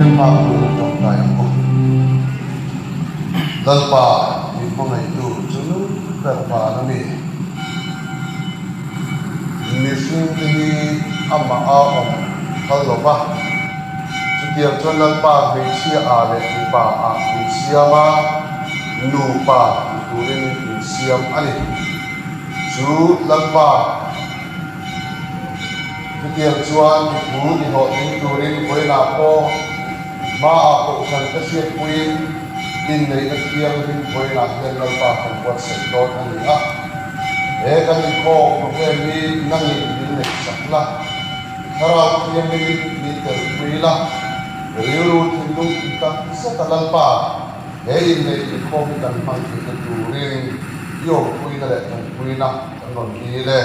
Nghak turin tawngtai ang u. Lalpa min hmangaihtu chu nung ber van a ni. Mihringte hi amah a awm phal lo va, chutiang chuan Lalpa hmeichhia ah leh mipa ah min siam a, nupa ni turin min siam a ni. Chu Lalpa chutiang chuan i thu i hlawhtling turin vawiinah pawh hmaah kohhran ka hriatpuiin inneihna thianghlim vawiinah hian Lalpa kan buatsaih dawn a ni a. He kan inkhawm program hi nangin min neihsak la, i thlarau thianghlimin min telpui la, rilru thinlung tih tak zeta Lalpa he inneih inkhawm hi kan hmang theihna turin i awmpuina leh tanpuina kan rawn dil e.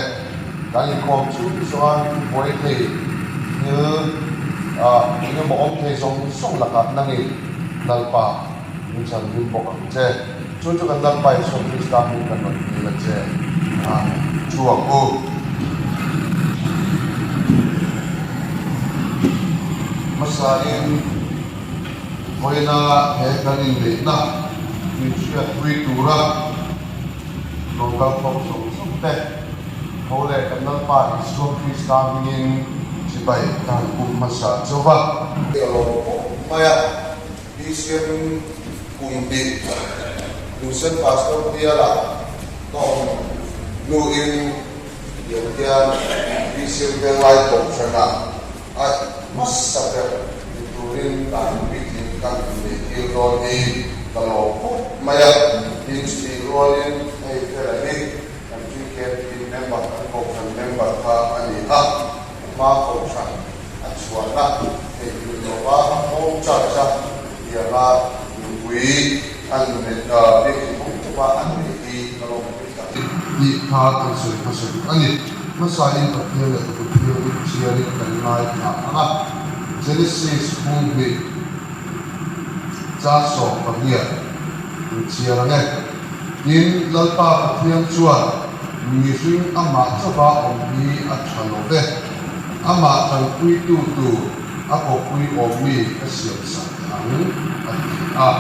Kan inkhawm chhung zawnga min buai thei thil eng emaw awm thei zawng zawng lakah nangin Lalpa min chhanhim bawk ang che. Chu chu kan Lalpa Isua Krista hming kan rawn dil a che. Amen. Thu ang u. Hmasain vawiina he kan inneihna min hriatpui tura rawn kal khawm zawng zawng te, tho leh kan Lalpa Isua Krista hmingin chibai ka han kum hmasa chauh va. Ka lawm khawp mai a. BCM kum hnih Lungsen Pastor biala ka awm hnuin tiang hian BCM Venglai Kohhranah a hmasa ber ni turin dan puitling kan inneih tir dawn hi ka lawm khawp mai a. Tin chutih rualin hei fela hi kan GKP member kan Kohhran member kha a ni a, hma Kohhran A chhuahna theihnghilh lova home church a tianga nupui an biakin hawng chauha an neih hi ka lawmpui tak. Tih kha kan sawi hmasa duh a ni. Hmasain Pathian leh Kutut Thianghlim chhiarin kan ngaithla ang a, Genesis hung hnih 18 in chhiar ang e. Tin, Lalpa Pathian chuan mihring amah chauha awm hi a tha lo ve. Amah tanpuitu tur a kawppui awmmi ka siam sak teh ang, a ti a.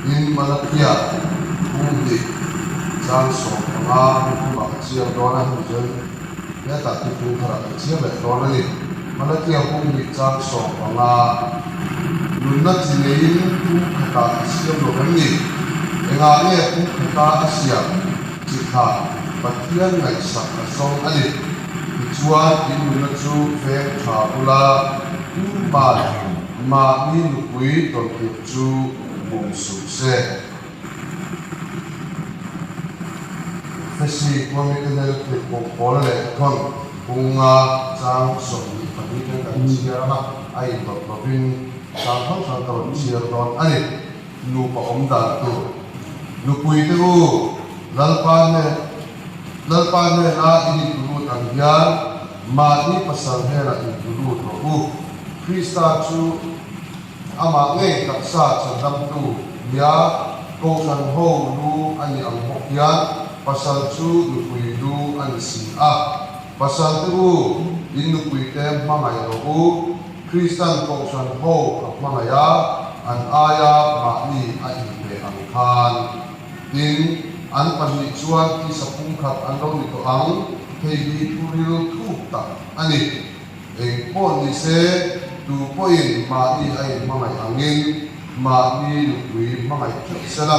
Tin, Malakia hung hnih 15 hung thumah ka chhiar dawn a, hemi chuan hetah thuthlung tharah kan chhiar leh dawn a ni. Malakia hung hnih 15. Nunna chi neiin pum khatah a siam lo em ni? Engah nge pum khata a siam? Chi kha Pathian ngaihsak a zawng a ni. Tichuan, in nunna chu veng tha bula tuman mahni nupui tawntirh chu bum suh se. Fesi Kuamitenel tirhkoh pawl leh thawn bunga 22 ten kan chhiar ang a, a indawt lovin chang hrang hrang ka rawn chhiar dawn a ni. Nupa awm dan tur. Nupui te u, Lalpa hnen Lalpa hnena in intulut ang hian mahni pasal hnenah intulut rawh u. Krista chu. Amah ngei taksa chhandamtu nia Kohhran ho lu a ni ang bawk hian pasal chu nupui lu a ni si a. Pasal te u, in nupui te hmangaih rawh u. Kristan Kohhran ho a hmangaih a, an aia mahni a inpe ang khan. Tin, an pahnih chuan tisa pumkhat an lo ni tawh ang, hei hi thuril thuk tak a ni. Eng pawh ni se, tu pawhin mahni a inhmangaih angin mahni nupui hmangaih theuh se la,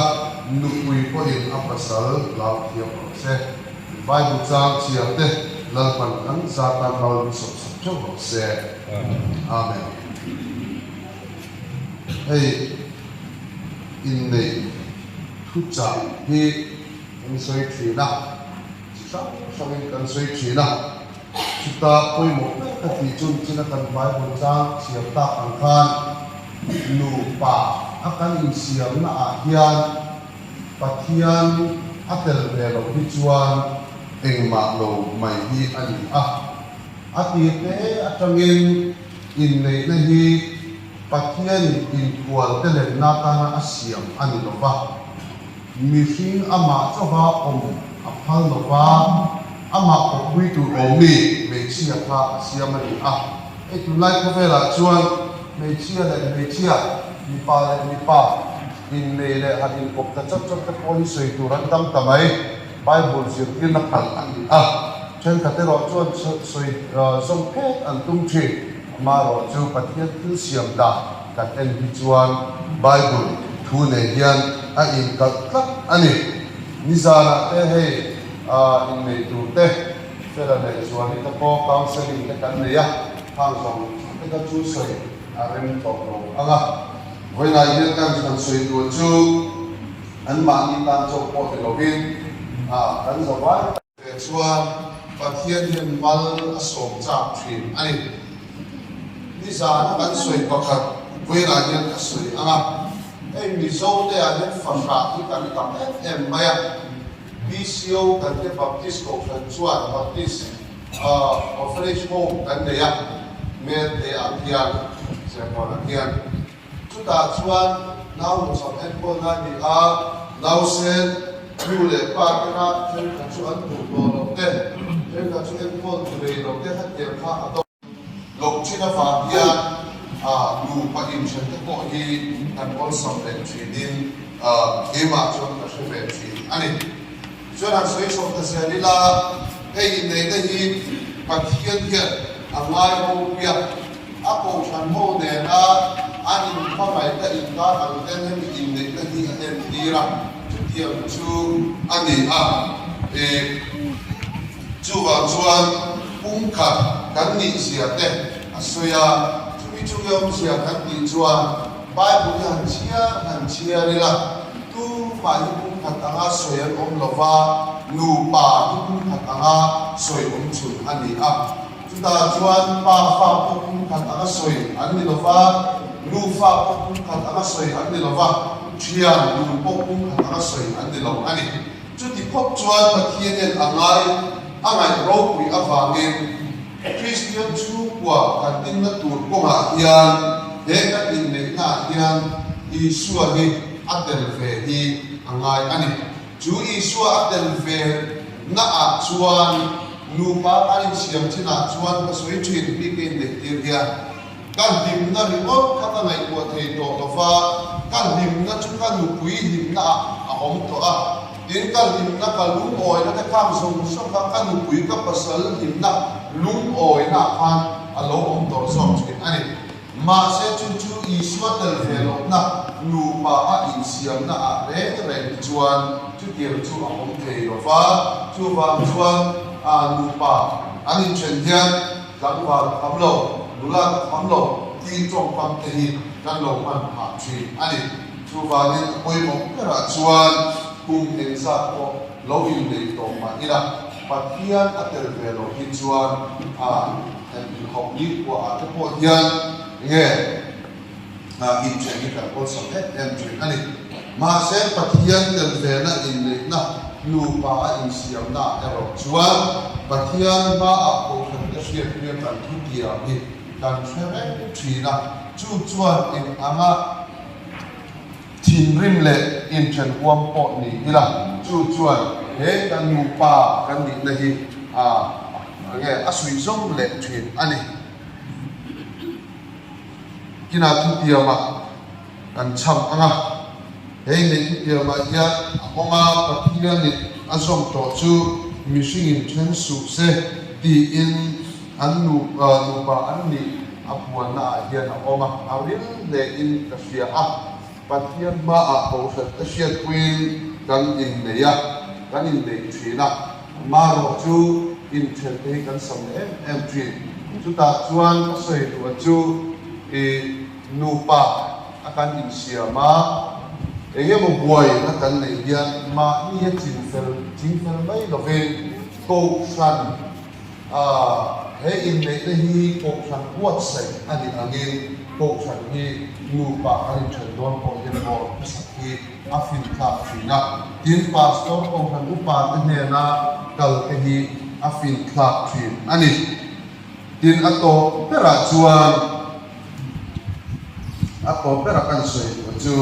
nupui pawhin a pasal hlau thiam rawh se. Bible chang chhiar te Lalpan kan zatan mal min sawpsak theuh rawh se. Amen. Hei inneih thuchah hi kan sawi thin a, chi hrang hrangin kan sawi thin a. Chuta pawimawh ber ka tih chu nichina kan Bible chang chhiar tak ang khan nupa a kan insiamna ah hian Pathian a tel ve loh hi chuan engmah lo mai hi a ni a. A tir te atangin inneihna hi Pathianin inkual te lenna atana a siam a ni lo va, mihring amah chauha awm a. phal lo va, amah kawppui tur awm mi hmeichhia kha a siam a ni a. Hei tunlai khawvelah chuan hmeichhia leh hmeichhia, mipa leh mipa innei leh han inkawp ta chawt chawt te pawh hi sawi tur an tam ta mai. Bible zirtirna khalh a ni a, thenkhat erawh chuan sawi zawm phet an tum thin. Amaherawh chu Pathian thil siam dan kan en hi chuan Bible thu nei hian a inkalh tlat a ni. Nizanah te hei innei tur te Fela leh Zuali te pawh counselling te kan nei a, khang zawng zawng te kha chu sawi a rem tawh lo ang a. Vawiinah hian kan han sawi tur chu anmahni tan chauh pawh ni lovin kan zavai tak. Ve chuan Pathian hian mal a sawm chak thin a ni. Nizana kan sawi pakhat vawiinah hian ka sawi ang a, hei Mizo te ah hian fahrah hi kan tam em em mai a, BCO kan te Baptist Kohhran chuan Baptist Orphanage Home kan nei a, Merte ah khian, Serkawn ah khian. Chutah chuan nau nucham enkawlna a ni a, nausen nu leh pa tena thenkhat chu an duh tawh loh te, thenkhat chu enkawl tu nei loh te hetiang kha a dawk loh thin avang hian nupa inthen te pawh hi kan awlsam leh thinin keimah chuan ka hre ve thin a ni. Chuan han sawi chhoh ta zel ila, hei inneihna hi Pathian hian a ngai ropui a, a kohhran ho nena an inhmangaihna inkar ang ten hemi inneihna hi a entir a, chutiang chu a ni a. Ih, chuvang chuan pumkhat kan nihzia te a sawi a, chumi chu nge awmzia kan tih chuan Bible hi han chhiar han chhiar ila, tumah hi pumkhat anga sawi an awm lo va, nupa hi pumkhat anga sawi awm chhun a ni a. Chutah chuan pa fa pawh pumkhat anga sawi an ni lo va, nu fa pawh pumkhat anga sawi an ni lo va, thian dun pawh pumkhat anga sawi an ni lo a ni. Chuti khawp chuan Pathian hian a ngai a ngaih ropui avangin Kristian chhungkua kan dinna tur kawngah hian he kan inneihnaah hian Isua hi a tel ve hi a ngai a ni. Chu Isua a tel ve naah chuan nupa kan insiam chinah chuan ka sawi thin mi ka inneihtir hian Ka hlimna ringawt kha ka ngaihtuah thei tawh lo va, ka hlimna chu ka nupui hlimna ah a awm tawh a. Tin, ka hlimna, ka lungawina te khang zawng zawng kha ka nupui, ka pasal hlimna lungawina ah khan a lo awm tawh zawk thin a ni. Mahse, chu chu Isua tel ve lohna nupa a insiamna ah reng reng hi chuan chutiang chu a awm thei lo va. Chuvang chuan nupa an inthen hian Tlangval ka kham lo, nula ka kham lo tih tawngkam te hi kan lo hman phah thin a ni. Chuvangin a pawimawh berah chuan kum engzat pawh lo innei tawh mah ila, Pathian a tel ve loh hi chuan a han inhauh ni kuahah te pawh hian nge inthen hi kan awlsam em em thin a ni. Mahse Pathian tel vena inneihna nupa a insiamnaah erawh chuan Pathian hmaah kohhrante hriatpuia kan thutiam hi kan hre reng thin a, chu chuan eng anga thinrim leh inthen huam pawh ni ila, chu chuan he kan nupa kan nihna hi a enge a suihzawm leh thin a ni. Kinah thutiamah kan chham ang a, hei neih thutiamah hian a awm a, Pathianin a zawm tawh chu mihringin then suh se tiin an nupa an nih a puanna ah hian a awm a, a ril hlein ka hria a, Pathian hmaah kohhran te hriatpuiin kan innei a, kan inneih thin a, marawh chu inthen te hi kan sam leh em em thin. Chutah chuan ka sawi duh chu i nupa a kan insiam a, eng emaw buai a kan neih hian mahni a chingfel chingfel mai lovin kohhran a he inneihna hi kohhran buatsaih a nih angin kohhran hi nupa kan inthen dawn pawh hian bawr hmasak hi a finthlak thin a, tin pastor kohhran upa te hnena kal te hi a finthlak thin a ni. Tin a tawp berah chuan a tawp berah kan sawi duh chu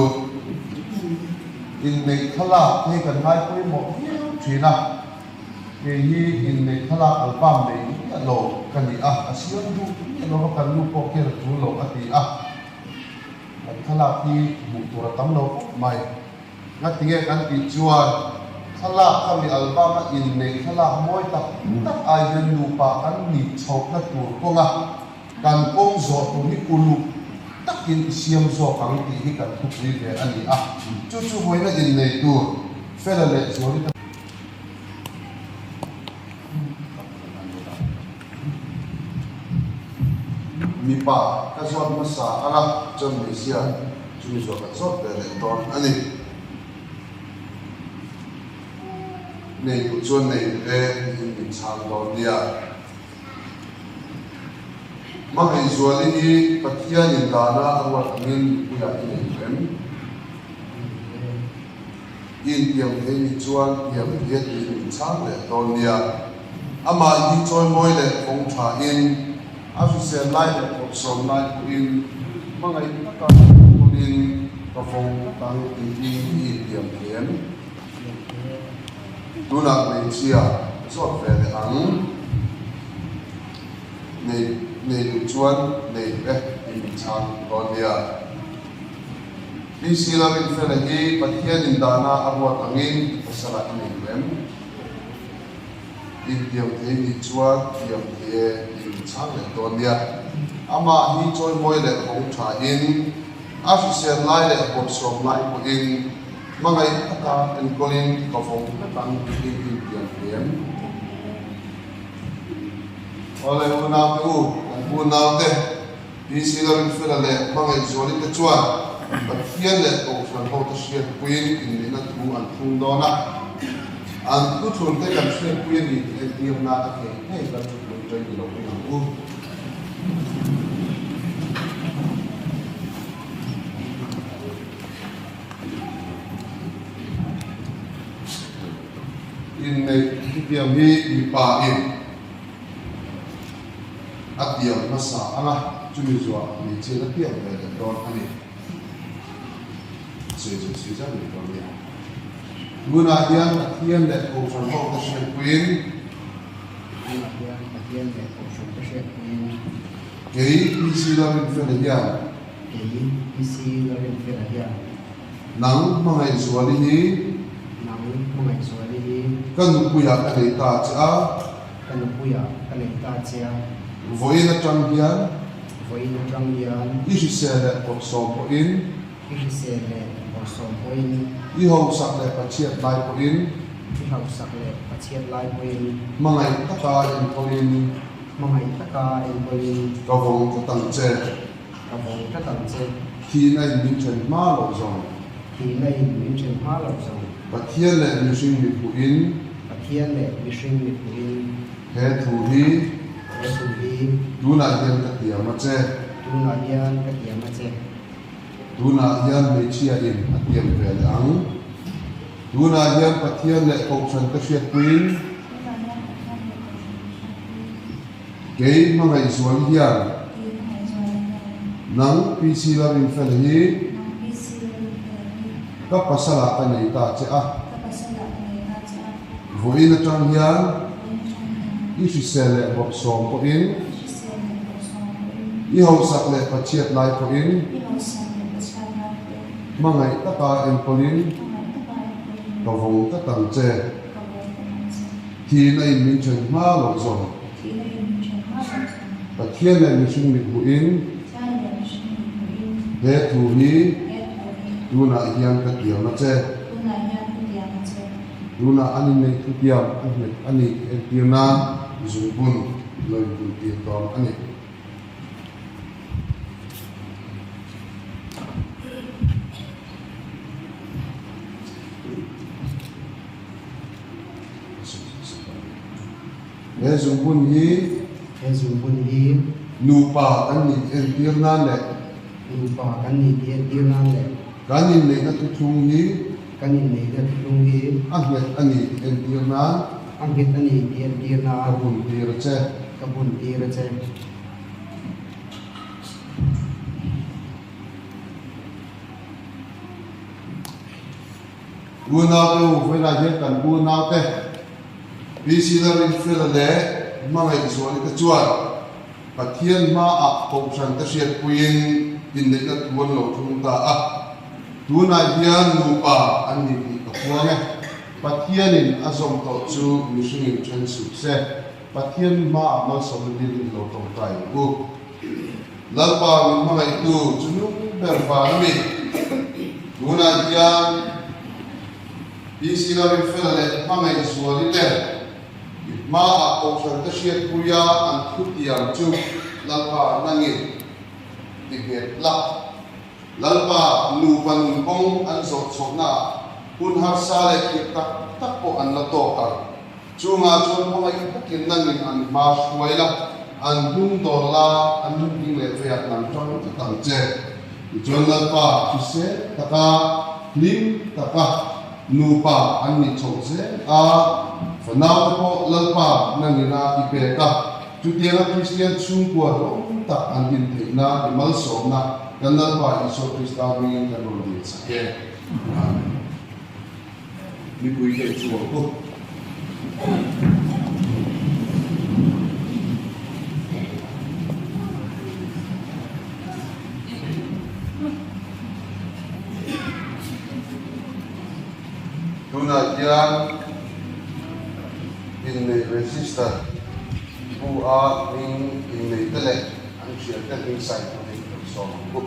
inneih thlalak te hi kan ngai pawimawh viau thin a. Kei hi inneih thlalak album nei miah lo ka ni a, ka siam duh miah lo va kan nu pawh khian a tul lo a ti a. Kan thlalak hi hmuh tur a tam lo khawp mai. Ngatinge kan tih chuan thlalak kha mi album a inneih thlalak mawi tak tak ai hian nupa kan nih chhohna tur kawnga kan kawng zawh tur hi uluk takin i siam zawk ang tih hi kan thupui ve a ni a. Chu chu vawiina innei tur Fela leh Zuali te. Mipa ka zawt hmasa ang a, chuan hmeichhia chumi zawh kan zawt ve leh dawn a ni. Nei duh chuan nei duh e tiin min chhang dawn nia. Hmangaihzuali hi Pathianin dana a ruat angin mipuiah i nei duh em? I intiam thei nih chuan tiam thei a tiin min chhang leh dawn nia. Amah hi chawimawi leh kawng thain, a hrisel lai leh kawrhsawm lai pawhin hmangaih taka kawlin ka vawng tlat ang tiin i intiam thei em? Tunah hmeichhia zawt ve leh ang. Nei nei duh chuan nei duh e tiin min chhang dawn nia. PC Lalrinfela hi Pathianin dana a ruat angin i pasalah i nei duh em? Intiam thei nih chuan tiam thei e tih min chhang leh dawn nia. Amah hi chawimawi leh hawng thain, a hrisel lai leh bawrhsawm lai pawhin hmangaih taka enkawlin ka vawng tlat ang tiin i intiam thei em? Awle unaute u, kan unaute. PC Lalrinfela leh Hmangaihzuali te chuan Pathian leh Kohhran hote hriatpuiin inneihna thu an thlung dawn a, an thuthlun te kan hriatpui a ni tih entir nan a thei ngei kan thuthlun ṭei ni lo ring ang u. Inneih thutiam hi mipa in. A tiam hmasa ang a, chumi zuah hmeichhiat a tiam ve leh dawn a ni. Sawi chu sawi zauh leh dawn nia. Tunah hian Pathian leh Kohhran ho te hriatpuiin. Tunah hian Pathian leh Kohhran te hriatpuiin. Kei PC Lalrinfela hian. Kei PC Lalrinfela hian. Nang Hmangaihzuali hi. Nang Hmangaihzuali hi. Ka nupuiah ka nei ta che a. Ka nupuiah ka nei ta che a. Vawiin atang hian. Vawiin atang hian. I hrisel leh bawrhsawm pawhin. I hrisel leh bawrhsawm pawhin. I hausak leh Pathiat lai pawhin. I hausak leh Pathiat lai pawhin. Hmangaih taka enkawlin. Hmangaih taka enkawlin. Ka vawng tlat ang che. Ka vawng tlat ang che. Thihna in min then hma loh zawng. Thihna in min then hma loh zawng. Pathian leh mihring miphuhin. Pathian leh mihring miphuhin. He thu hi. He thu hi. Tunah hian ka tiam a che. Tunah hian ka tiam a che. Tunah hian hmeichhia in a tiam ve leh ang. Tunah hian Pathian leh Kohhran ka hriatpuiin. Tunah hian Pathian leh Kohhran ka hriatpuiin. Kei hmangaihzual hian. Nang PC Lalrinfela hi. Ka pasalah ka nei ta che a. Vawiin atang hian. I hrisel leh bawrhsawm pawhin. I hausak leh Pathiat lai pawhin. Hmangaih taka enkawlin. Ka vawng tlat ang che. Thihna in min then hma loh zawng. Pathian leh mihring mit hmuhin he thu hi tunah hian ka tiam a che. Tunah an inneih thutiam a nghet a ni tih entir nan zungbun lo inbuntir tawn a ni. He zungbun hi He zungbun hi Nupa kan nih tih entir nan leh Nupa kan nih tih entir nan leh Kan inneihna thuthlung hi Kan inneihna thuthlung hi A nghet a ni tih entir nan A nghet a ni tih entir nan Ka bun tir a che Ka bun tir a che. Unaute u, vawiinah hian kan unaute. PC Lalrinfela leh Hmangaihzuali te chuan Pathian hmaah Kohhran te hriatpuiin inneihna thu an lo thlung ta a. Tunah hian nupa an ni tih ka puang e. Pathianin a zawm tawh chu mihringin then suh se. Pathian hmaah malsawmna dilin i lo tawngtai ang u. Lalpa min hmangaihtu chu nung ber van a ni. Tunah hian PC Lalrinfela leh Hmangaihzuali te i hmaah Kohhran te hriatpuia an thutiam chu Lalpa nangin ti nghet la. Lalpa nupa nun kawng an zawh chhohnaah hun harsa leh khirh tak tak pawh an la tawk ang. Chungah chuan hmangaih takin nangin an hma hruai la, an hnung dawn la, an hnung ding leh veiah nang tang tlat ang che. Tichuan Lalpa hrisel taka, hlim taka nupa an nih chhoh zel a, fanaute pawh Lalpa nangina i pek a. Chutianga Kristian chhungkua hlawm tak an din theihna i malsawmna kan Lalpa Isua Krista hmingin kan rawn dil chak e. Amen. Mipui te chu ang u. Tunah hian inneih register bu a hming inneite leh an thiante hming sign turin kan sawm ang u.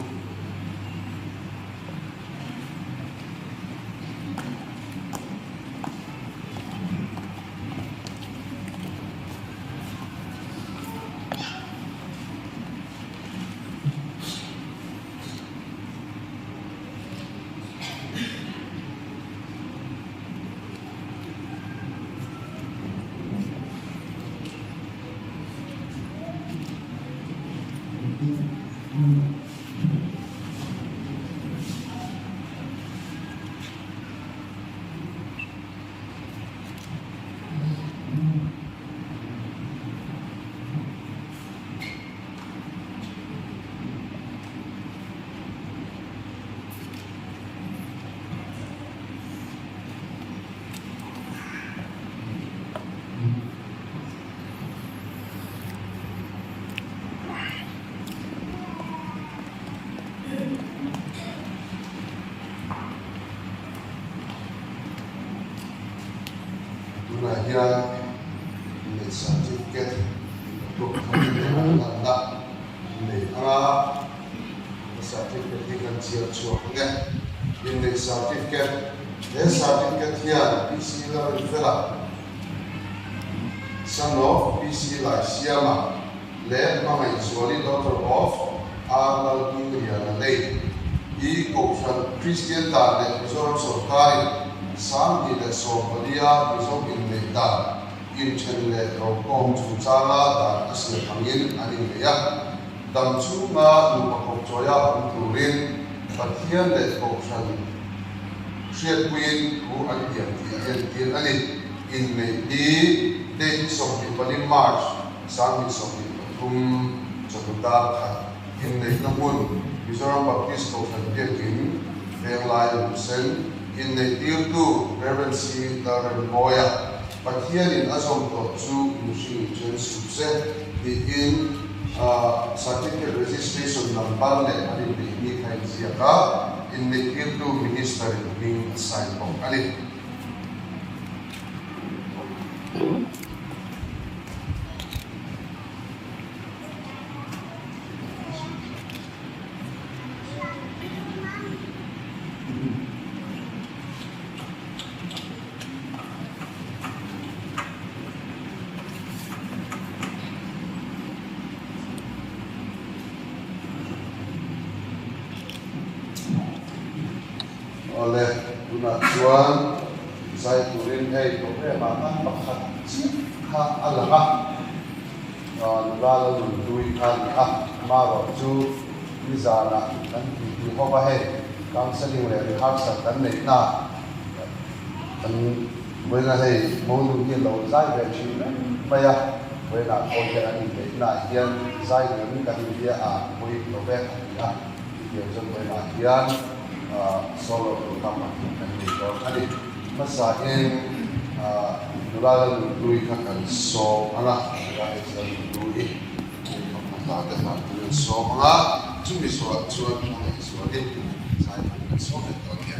Tunah hian inneih certificate lanna nei anga certificate hi kan chhiar chhuak ang e. Inneih certificate, he certificate hian PC Lalrinfela, son of PC Laisiama leh Hmangaihzuali daughter of R Lalhmingliana lei hi Kohhran Kristian dan leh Mizoram sawrkarin 2014-a Mizo inneih dan inthen leh rokawm chungchanga dan a siam angin an innei a. Dam chhunga nupa kawpchawia awm turin Pathian leh Kohhran hriatpuiin thu an tiam tih a entir a ni. Inneih hi date 24 March 2023 chawhnu dar khat inneihna hmun Mizoram Baptist Kohhran Biakin Venglai Luhsen inneih tirtu Rev. C. Lalremmawia Pathianin a zawm tawh chu mihring in then suh se tiin Certificate Registration number leh an inneih ni kha inziak a, inneih tirtu Minister in hming a sign bawk a ni. Awle, tunah chuan zai turin hei programme ah khan pakhat chiah kha a lang a, nula la nunhlui kha a ni a, amaherawh chu nizanah kan titi ho va hei counselling leh rehearsal kan neih na kan vawiina hei monu hi a lo zai ve thin reng mai a, vawiinah pawh hian an inneih naah hian zai turin kan inbia a pawi lo ve a ti a, chutiang chuan vawiinah hian solo program pahnih kan nei dawn a ni. Hmasain. Nula Lalnunhlui kha kan sawm ang a, nula hi chu Lalnunhlui pakhat hla te hlan turin an sawm ang a, chumi zawhah chuan Hmangaihzualin zai turin kan sawm leh tawh nia.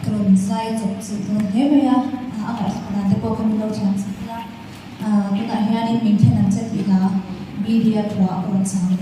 Ka rawn zai chawp chilh dawn hle mai a, a ngaihthlak dan te pawh kha min lo thiam sak ila. Wikipedia thuah ka rawn chang.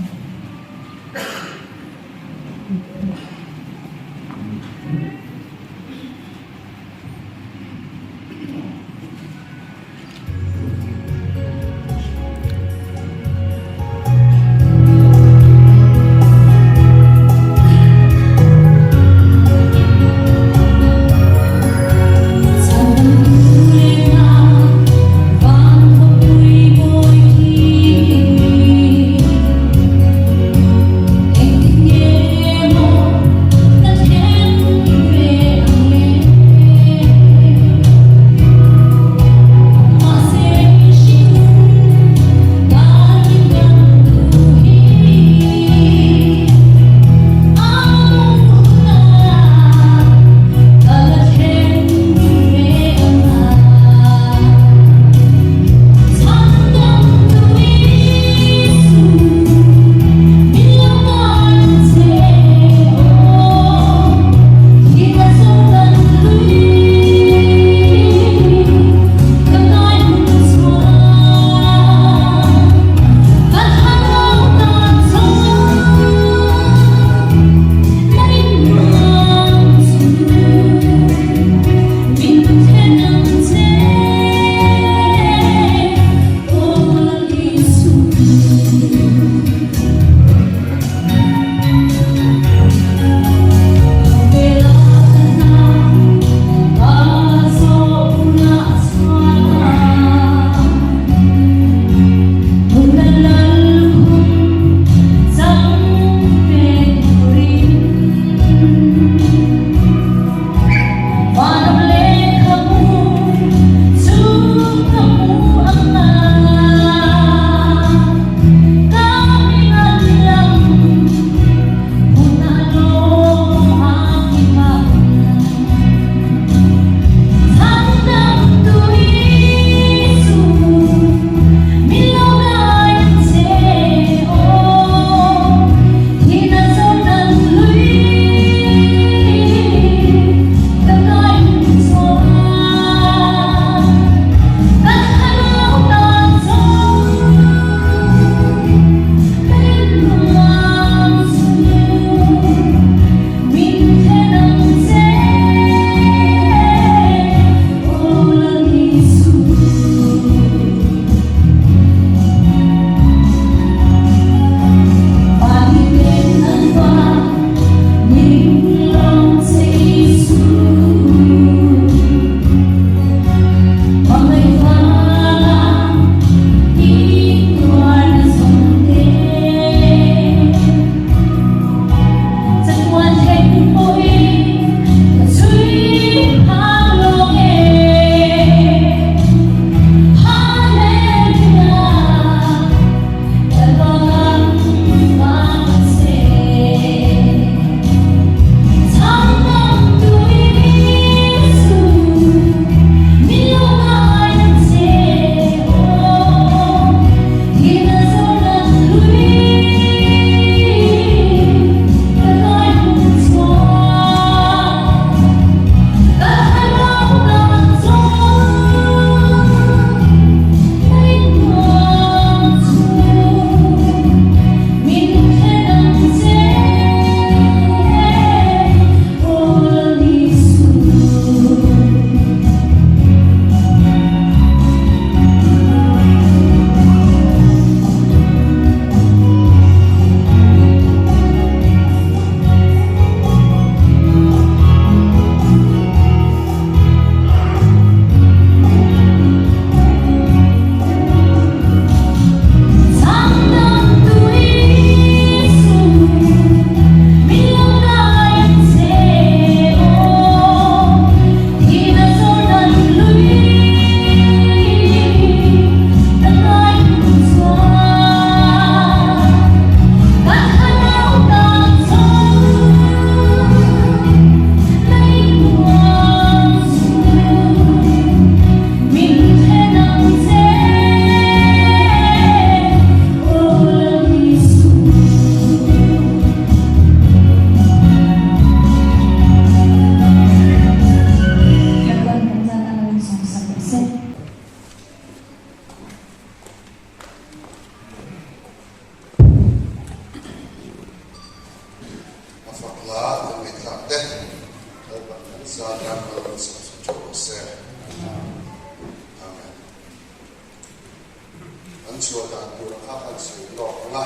chhuah dan tur a kha kan sawi lawk ang a,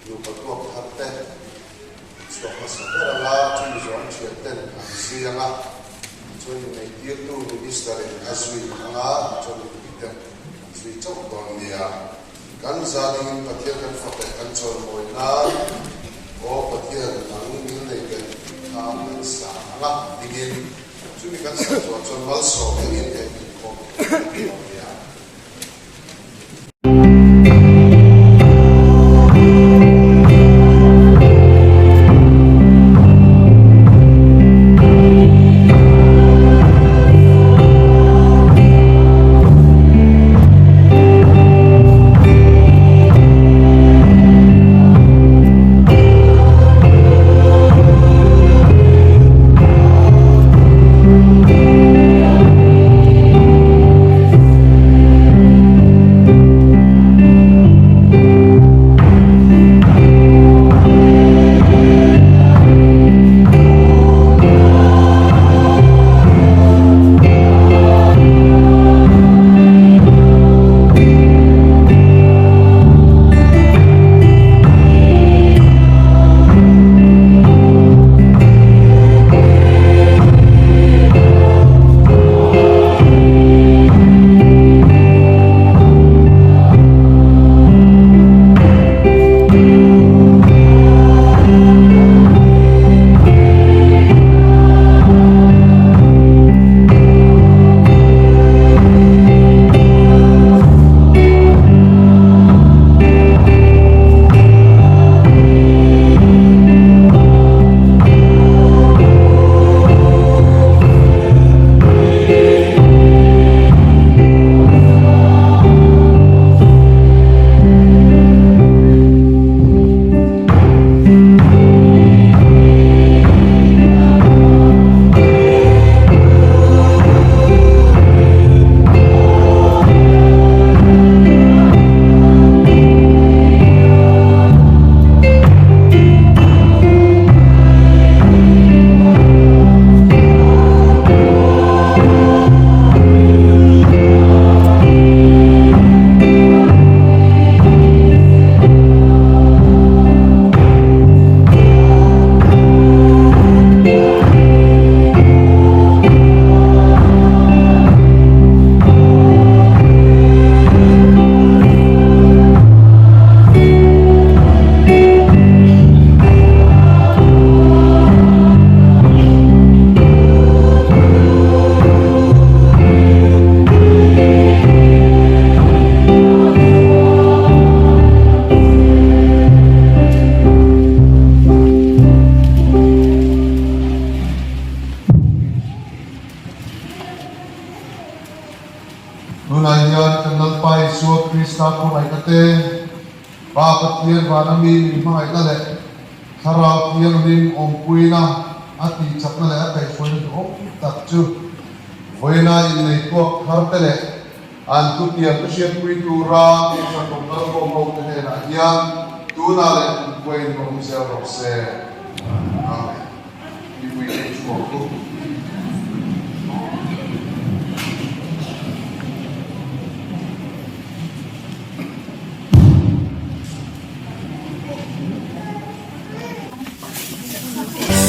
nupa tuak thar te chhuak hmasa ber ang a, chumi zawng thian ten an zui ang a, tichuan inneihtirtu Minister in a zui ang a, tichuan mipui ten an zui chauh dawn nia. Kan za dingin Pathian kan fak leh kan chawimawi nan Aw Pathian nang min nei leh kha kan sa ang a, dingin chumi kan sa chuan chuan malsawm engin he inkhawm hi kan dawn nia. Tunah hian kan Lalpa Isua Krista khawngaihna te, Pa Pathian vana mi min hmangaihna leh Thlarau Thianghlim awmpuina a tihchakna leh a kaihhruaina duhawm tak chu vawiina innei tuak thar te leh an thutiam te hriatpui tura Kohhran Rawngkalkhawm hote hnenah hian tunah leh kumkhuain awm zel rawh se. Amen. Mipui te chhuak u.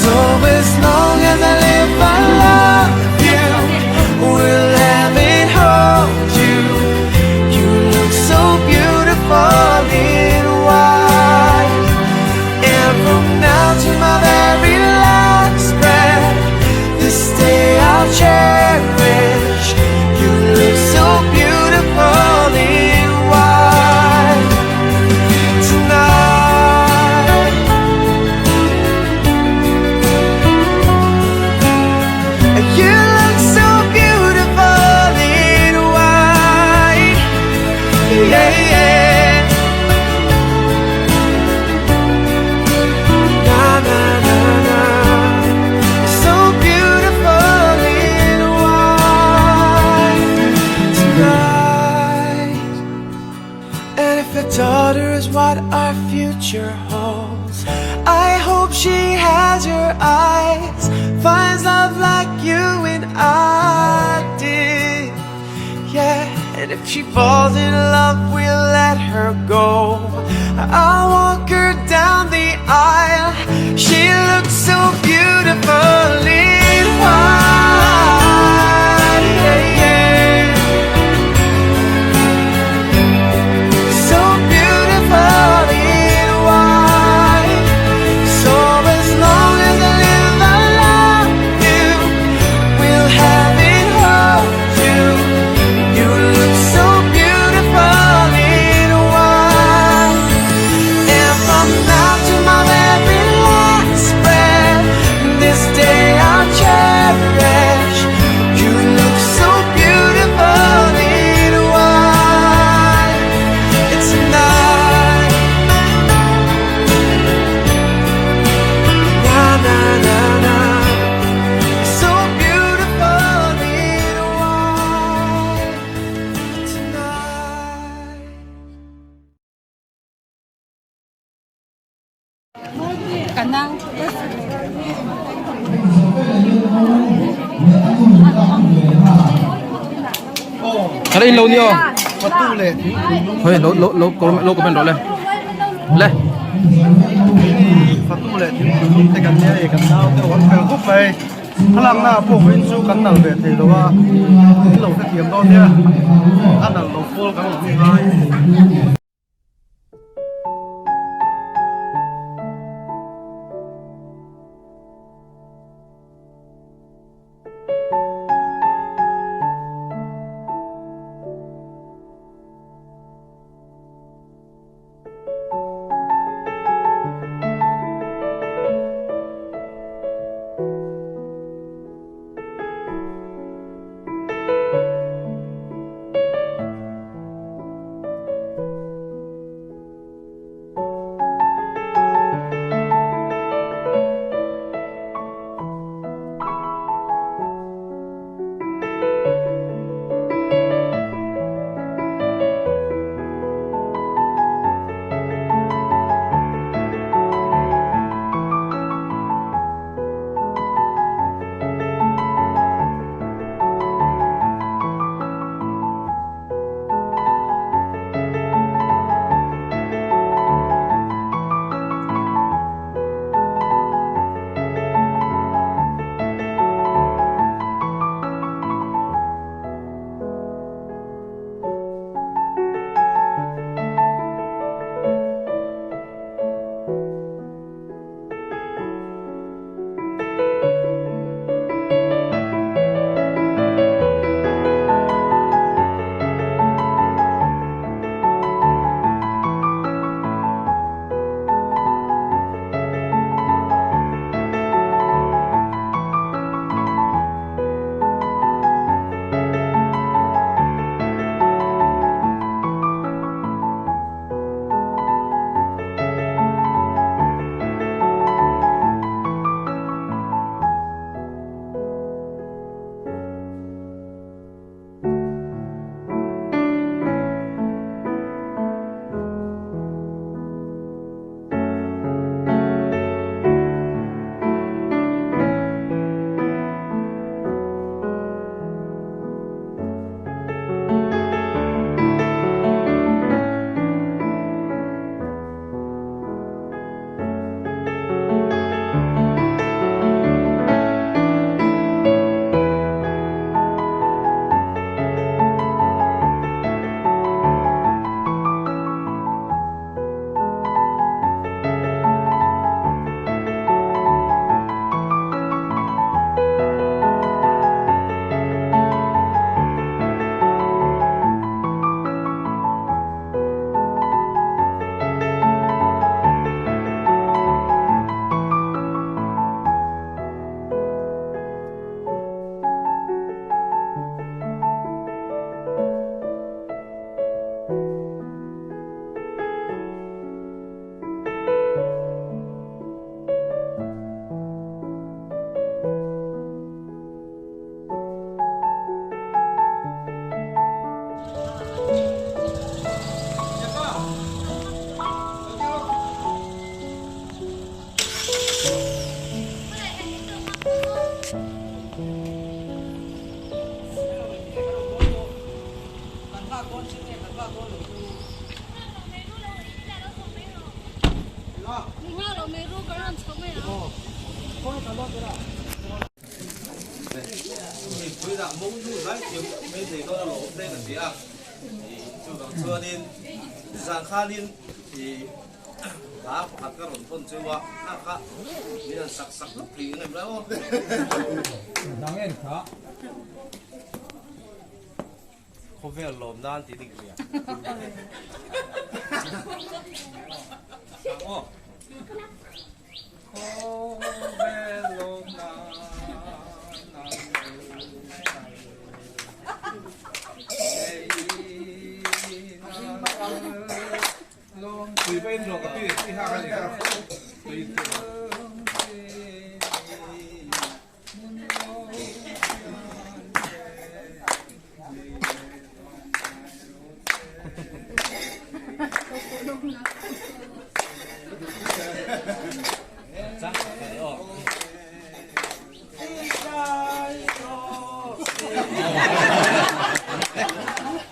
So as long as I live I love you Will have and hold you You look so beautiful in white And from now to my very last breath This day I'll cherish You look so beautiful in white Tonight You look so beautiful in white Yeah, yeah Na na na na So beautiful in white tonight And if a daughter is what our future holds I hope she has your eyes Finds love like you and I did Yeah, and if If she falls in love, we'll let her go. I'll walk her down the aisle. She looks so beautiful in white. Yeah, yeah. So beautiful in white. So as long as I live, I love you. We'll have it hold you. You look so beautiful in white. And from now to my very last breath, this day I'll cherish. You look so beautiful in white. It's a night. Na na na na. So beautiful in white tonight. Cái in lâu nhiều. Thôi lo lo lo lo comment rồi lên. Le. Fatu leh thingpui lum te kan nia e kan nau te awm fel khawp mai thlalak na pawh vawiin chu kan nal ve thei lo a in lo hrethiam dawn nia a nal lo pawl kan awm ngai. Hla pakhat ka rawn thawn cheu a, hla kha min han sak sak lawk thei ang em lai aw. Dang en kha. Khawvel lawm nan tih dik zia. Sang aw. Khawvel lawm nan an Tui va in rawh ka pi i hak a ni kha tui in tir rawh.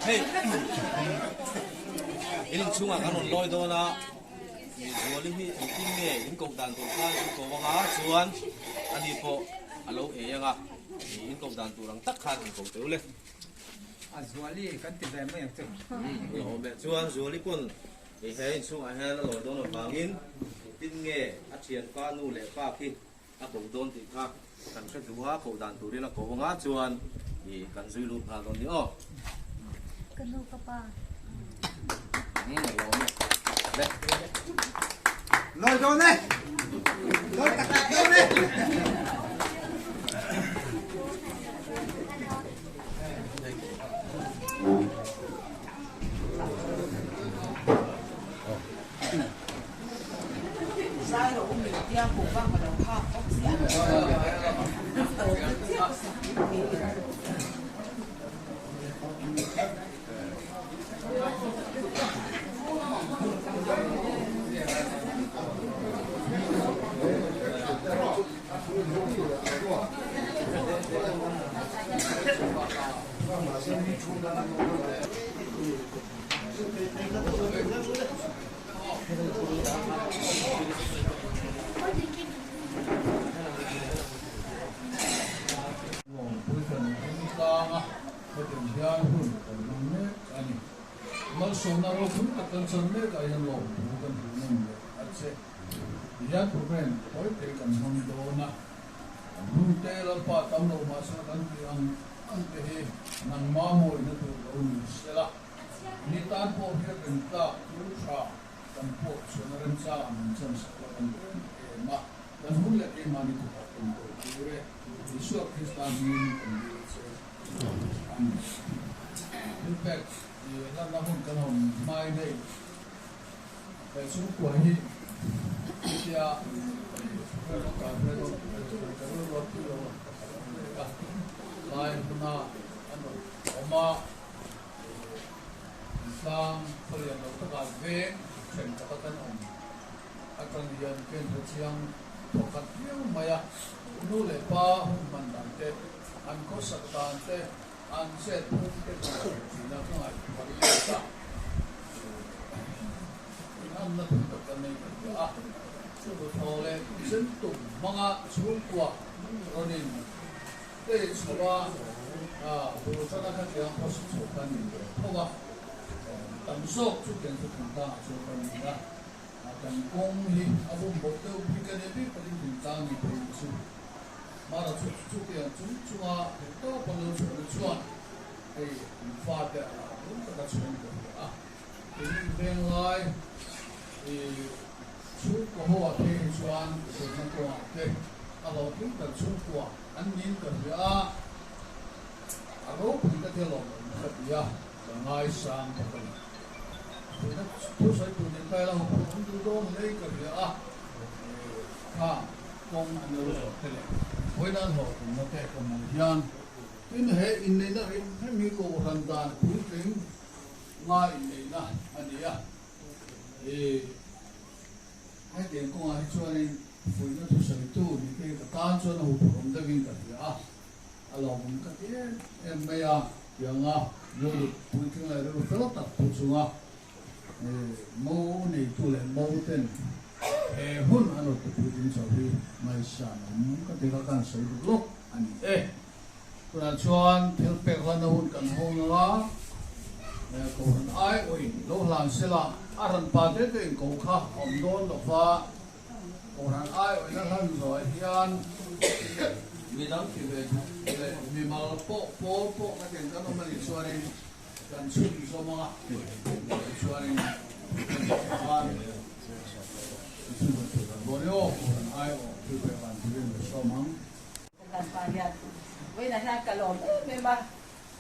Hei in inchhungah kan rawn lawi dawn a Zuali hi engtin nge in koh dan tur khan in ko ang a chuan ani pawh a lo ei ang a in koh dan tur ang tak khan in ko teuh le. A Zuali kan ti ve mai ang chu. Chuan Zuali pawn Hei he inchhungah hian a lawi dawn avangin engtin nge a thianpa nu leh pa khi a ko dawn tih kha kan hre duh a, koh dan turin a ko anga chuan ih kan zui lut nghal dawn ni aw. Ka nu ka pa. Umm a lawm e. Le. Lawi dawn e! Lawi tak tak dawn e! Lawngpui kan hming tlang a, hetiang hian hun kan hmang mek a ni. Malsawmna ropui tak kan chan mek ah hian lawmthu kan hmuh nawm leh a che. Tihian program tawi te kan hmang dawn a, kan hun te Lalpa tam lo mahse kan tih ang ang te hi nangma mawina tur lo ni sela. Ni tan pawh hian rintlak thil tha kan pawh chuan a remchang ang min chan sak lo ang em em a, kan hun leh keimahni kutah kan kawl tur e. Isua Krista hmingin kan dil che Amen. Thilpek i hlanna hun kan awm hmai nei he chhungkua hi hetia ka rilru a tui lo a, lai hmuna an rawn awm a. Tlang khawlian lo takah veng thenkhat a kan awm atang hian ka inhre chiang thawkhat viau mai a, nu leh pa hun hman dan te, an khawsak dan te, an chet phung te ka ngaihtuah thin a, ka ngaihtuah let a, inanna thil tak kan nei ta hle a, chu hnathawh leh zen tum hmanga chhungkua rawn in Tei chho a, bul tana kha tiang khawsa chho kha ni ve tho a, tam zawk chu tiang chu thingtlangah chuan kan ni a, kan kawng hi a bum bawk deuh bik a ni bik takin thingtlang ni phei chu mara chu chu tiang chung chunga theih tawp an lo chhuah na chuan hei an fate a lah bul taka chhuan ka hria a, keini venglai i chhungkaw ho ah phei hi chuan zirna kawngah te a hlawhtling kan chhungkua. An nin ka hria a, a ropui ka tel awm awm ka ti a, ka ngaisang bawk a ni. Tuna thusawi tur nen ka ila huphurh awm duh dawn hle ka hria a, kha kawng an lo zawh te leh vawiin an hlawhtlinna te ka hmuh hian tin he inneihna hrim hrim hi kohhran dan puitling nga inneihna a ni a, hetiang kawngah hi chuanin Fuihna thusawitu ni te ka tan chuan a huphurh awm deuhin ka hria a, a lawmawm ka ti em em mai a. Tianga rilru puitling leh rilru fel tak pu chunga mo neitu leh mo ten he hun an rawn ti puitling chho hi ngaihsan awm ka ti kha kan sawi duh lawk a ni e. Tunah chuan thil pek hlanna hun kan hawng ang a, Kohhran aiawhin lo hlan sela a hran pa te te in ko kha a awm dawn lo va, Kohhran aiawhin a hlan zawhah hian midang ti ve duh leh mimal pawh pawl pawh ka tiang kan awm a nih chuanin kan chhunzawm ang a, tichuanin kan khan chhunzawm thei kan dawn e aw, Kohhran aiawh thil pek hlan turin ka sawm ang. Kan pa hian vawiinah hian ka lawm em em a,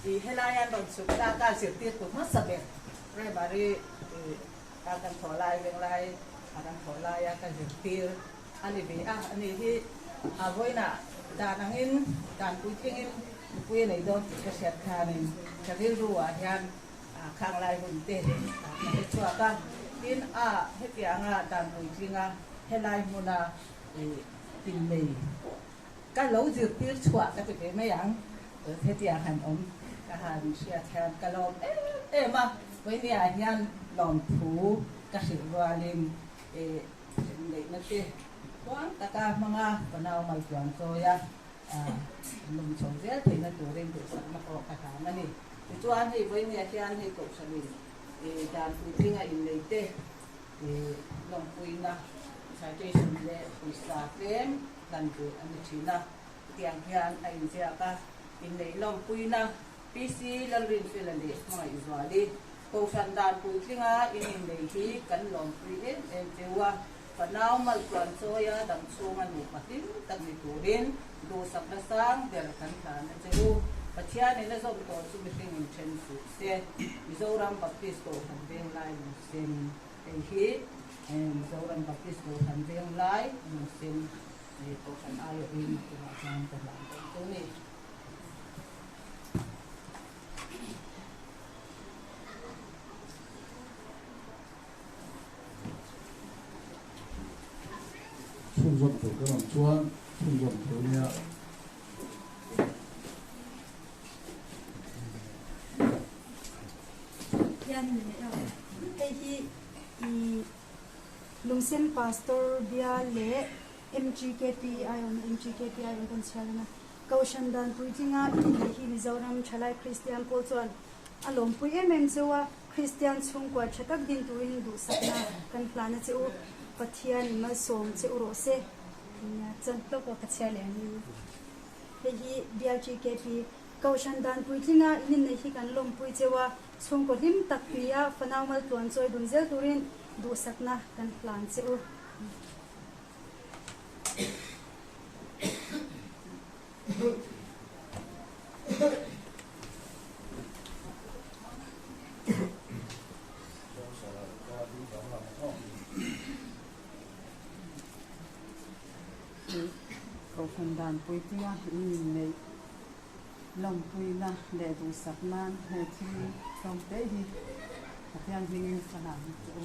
ih helai an rawn chhuk ta ka zirtirtu hmasa ber primary ih a kan thawh lai venglai a kan thawh laia ka zirtir a ni ve a, ani hi a vawiinah dan angin dan puitlingin nupui a nei dawn tih ka hriat khanin ka rilru ah hian khang lai hun te ka hre chhuak a, tin a hetianga dan puitlinga helai hmuna ih innei Ka lo zirtir chhuah ka ti ve mai ang, hetiang han awm ka han hriat hian ka lawm em em a, Vawinia hian lawmthu ka hrilh rualin neihna te tluang taka hmanga ka nau maltluan chawia lawm chho zel theihna turin duhsakna pawh ka hlan a ni. Tichuan hei Vawinia hian hei Kohhranin dan puitlinga innei te lawmpuina citation leh pawisa tlem hlan ve a ni thin a, hetiang hian a inziak a, inneih lawmpuina PC Lalrinfela leh Hmangaihzuali Kohhran dan puitlinga in innei hi kan lawmpui em em cheu a, fanau maltluan chawia dam chhunga nupa hlim tak ni turin duhsakna sang ber kan hlan a che u. Pathianin a zawm tawh chu mihring in then suh se. Mizoram Baptist Kohhran Venglai Lungsen hei hi Mizoram Baptist Kohhran Venglai Lungsen Kohhran aiawhin tunah chuan ka hlan dawn chu a ni. Chhunzawm tur kan awm chuan chhunzawm tur nia. Hian min neih a, hei hi i Lungsen Pastor Bial leh MGKP aiawm MGKP aiawm kan chhiar reng a, Kohhran dan puitlinga inneih hi Mizoram Thalai Kristian pawl chuan a lawmpui em em cheu a, Kristian chhungkua tha tak din turin duhsakna kan hlan a che u, Pathian in malsawm che u rawh se. Nia chuan hlawk a ka chhiar leh ang in. Hei hi BLGKP Kohhran dan puitlinga in inneih hi kan lawmpui cheu a, chhungkaw hlim tak nia fanau maltluan chawi dun zel turin duhsakna kan hlan che u. Kohhran dan puitlinga in inneih lawmpuina leh duhsak nan he thil tlawm te hi Pathian hmingin ka hlan che u.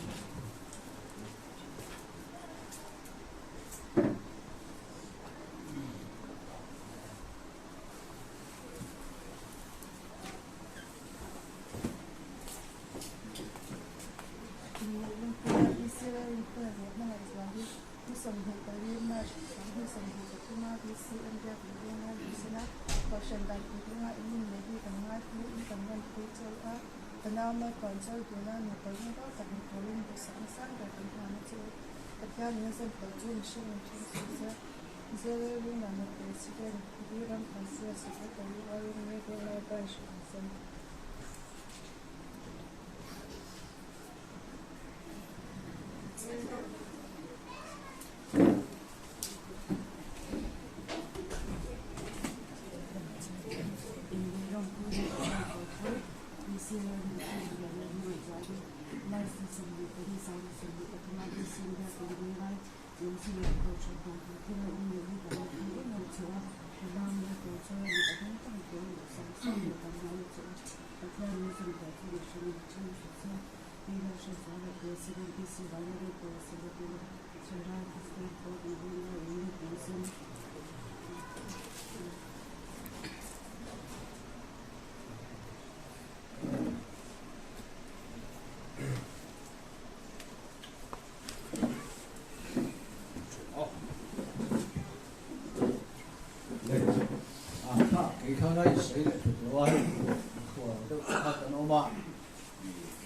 Mikhual deuh te kha kan awm a,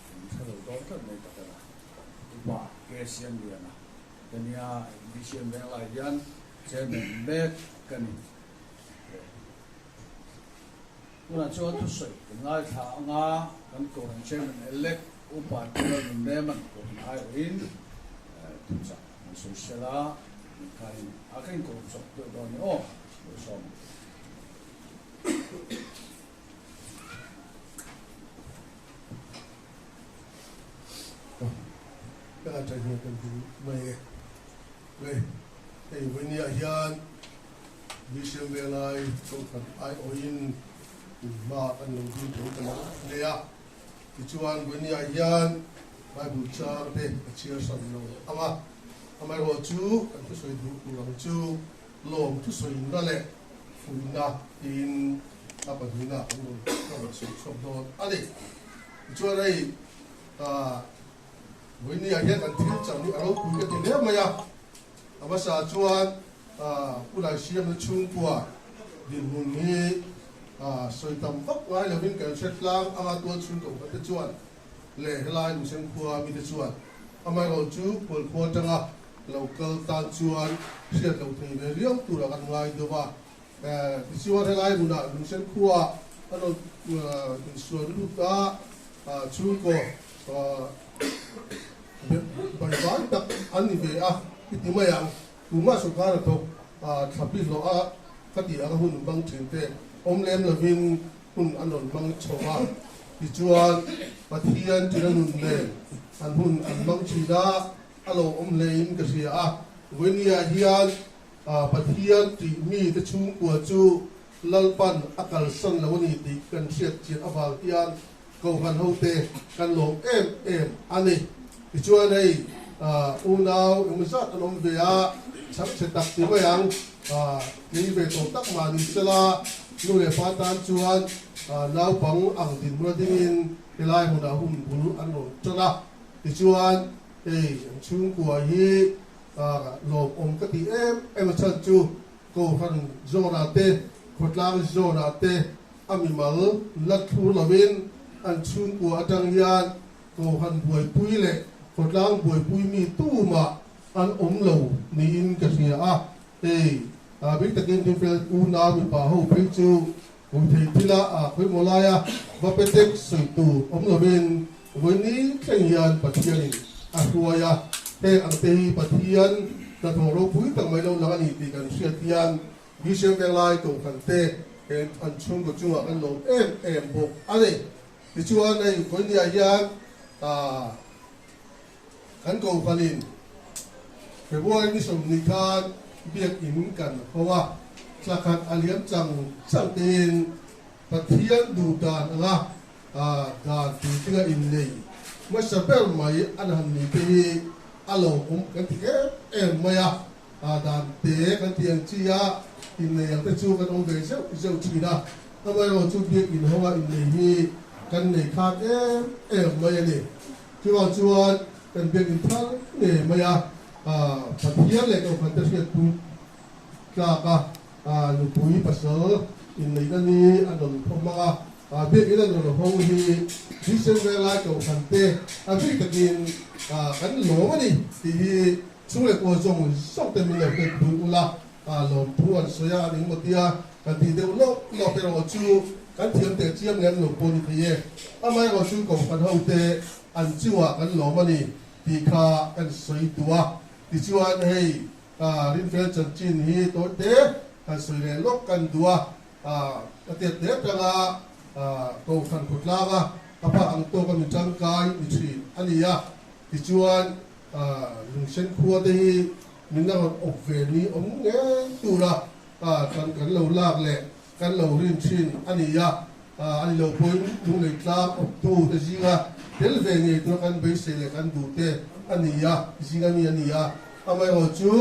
kan hre lo dawn tlat mai tak a, Upa K Siamliana te nia BCM Venglai hian Chairman mek ka ni. Tunah chuan thusawi kan ngaithla anga kan Kohhran Chairman Elect Upa General Nunrema'n Kohhran aiawhin thuchah an sawi sel a, inkhain a ka inkawm chawp deuh dawn ni aw, lo sawm ang. Ka han hian kan hmu mai e. Hei, hei vawinia hian Bisiam Velai Kohhran aiawhin hma kan lo dil tho ta lo hle a. Tichuan vawinia hian Bible chang te ka chhiar san lo ang a. Amaherawh chu kan thusawi duh tur ang chu lawm thusawina leh fuihna tiin a pahnihna kan rawn ka rawn sawi chhuak dawn a ni. Tichuan hei ah Vawinia hian kan thil chang hi a ropui ka ti hle mai a, a hmasa chuan Pu Laisiamna chhungkua dinhmun hi sawi tam vak ngai lovin kan hre tlang anga tual chhungkaw khat te chuan leh helai Lusen khua mite chuan amaherawh chu Khualkhua atanga lo kal tan chuan hriat loh thei ve riau turah kan ngai deuh a. Tichuan helai hmunah Lungsen khua an rawn insual lut a, chhungkaw bai tak an ni ve a, i ti mai ang. Tumah sawrkar a thawk thlapi hlawh a ka tih anga hun hmang thin te awm lem lovin hun an rawn hmang chho a. Tichuan Pathian tina nun nen an hun an hmang thin a, a lo awm hlein ka hria a. Vawinia hian Pathian tih mite chhungkua chu Lalpan a kalsan lo a ni tih kan hriat chian avang hian Kohhran hote kan lawm em em a ni. Tichuan hei unau engmaw zat an awm ve a, chhakchhe tak ti mai ang, tlei ve tawh tak mah ni sela nu leh pa tan chuan naupang ang dinhmun a dingin helai hmunah hun bul an rawn tan a. Tichuan hei an chhungkua hi Lawmawm ka tih em em a chhan chu Kohhran zawnah te, khawtlang zawnah te a mimal la thlur lovin an chhungkua atang hian Kohhran buaipui leh khawtlang buaipui mi tumah an awm lo niin ka hria a. Hei bik takin Rinfel unau mipa ho phei chu Kumthei thila a khawimawh laia va pe tek sawi tur awm lovin vawiini thleng hian Pathianin a hruai a, heng ang te hi Pathian hnathawh ropui tak mai lo lang a ni tih kan hriat hian Bisiam Venglai Kohhran te he an chhungkaw chungah kan lawm em em bawk a ni. Tichuan hei vawiiniah hian kan Kohhranin February ni 20 khan biakinn kan hawng a, thla khat a liam chang chang tein Pathian duh dan anga dan puitlinga innei hmasa ber mai an han ni te hi a lawmawm kan ti em em mai a, dan te kan ti ang chi a, innei ang te chu kan awm ve zeuh zeuh thin a, amaherawhchu chu biakinn hawnga innei hi kan nei khat em em mai a ni. Chuvang chuan kan biakinn thar ngei mai a, Pathian leh Kohhran te hriatpui tlak a, nupui pasal inneihna ni a rawn khawm hmang a, biakinn an rawn hawng hi Christian Venglai Kohhran te a bik takin kan lawm a ni tih hi chhung leh kual zawng zawng te min lo hriatpui ula, lawmthu an sawi a, an engmaw tia kan tih deuh lawk lawk erawh chu kan thiam teh chiam lem lo pawh ni thei e. Amaherawh chu Kohhran hote an chungah kan lawm a ni tih kha kan sawi duh a. Tichuan hei Rinfel chanchin hi tawi te kan sawi leh lawk kan duh a, ka tet hle tanga Kohhran khawtlanga a pa ang tawka mi tangkai ni thin a ni a. Tichuan Lungsen khua te hi min la rawn awp ve ni awm ngei tura kan kan lo lak leh kan lo rin thin a ni a, a ni lo pawhin lunglei tlang awptu te zinga tel ve ngei tura kan beisei leh kan duh te a ni a, zinga mi a ni a, amaherawh chu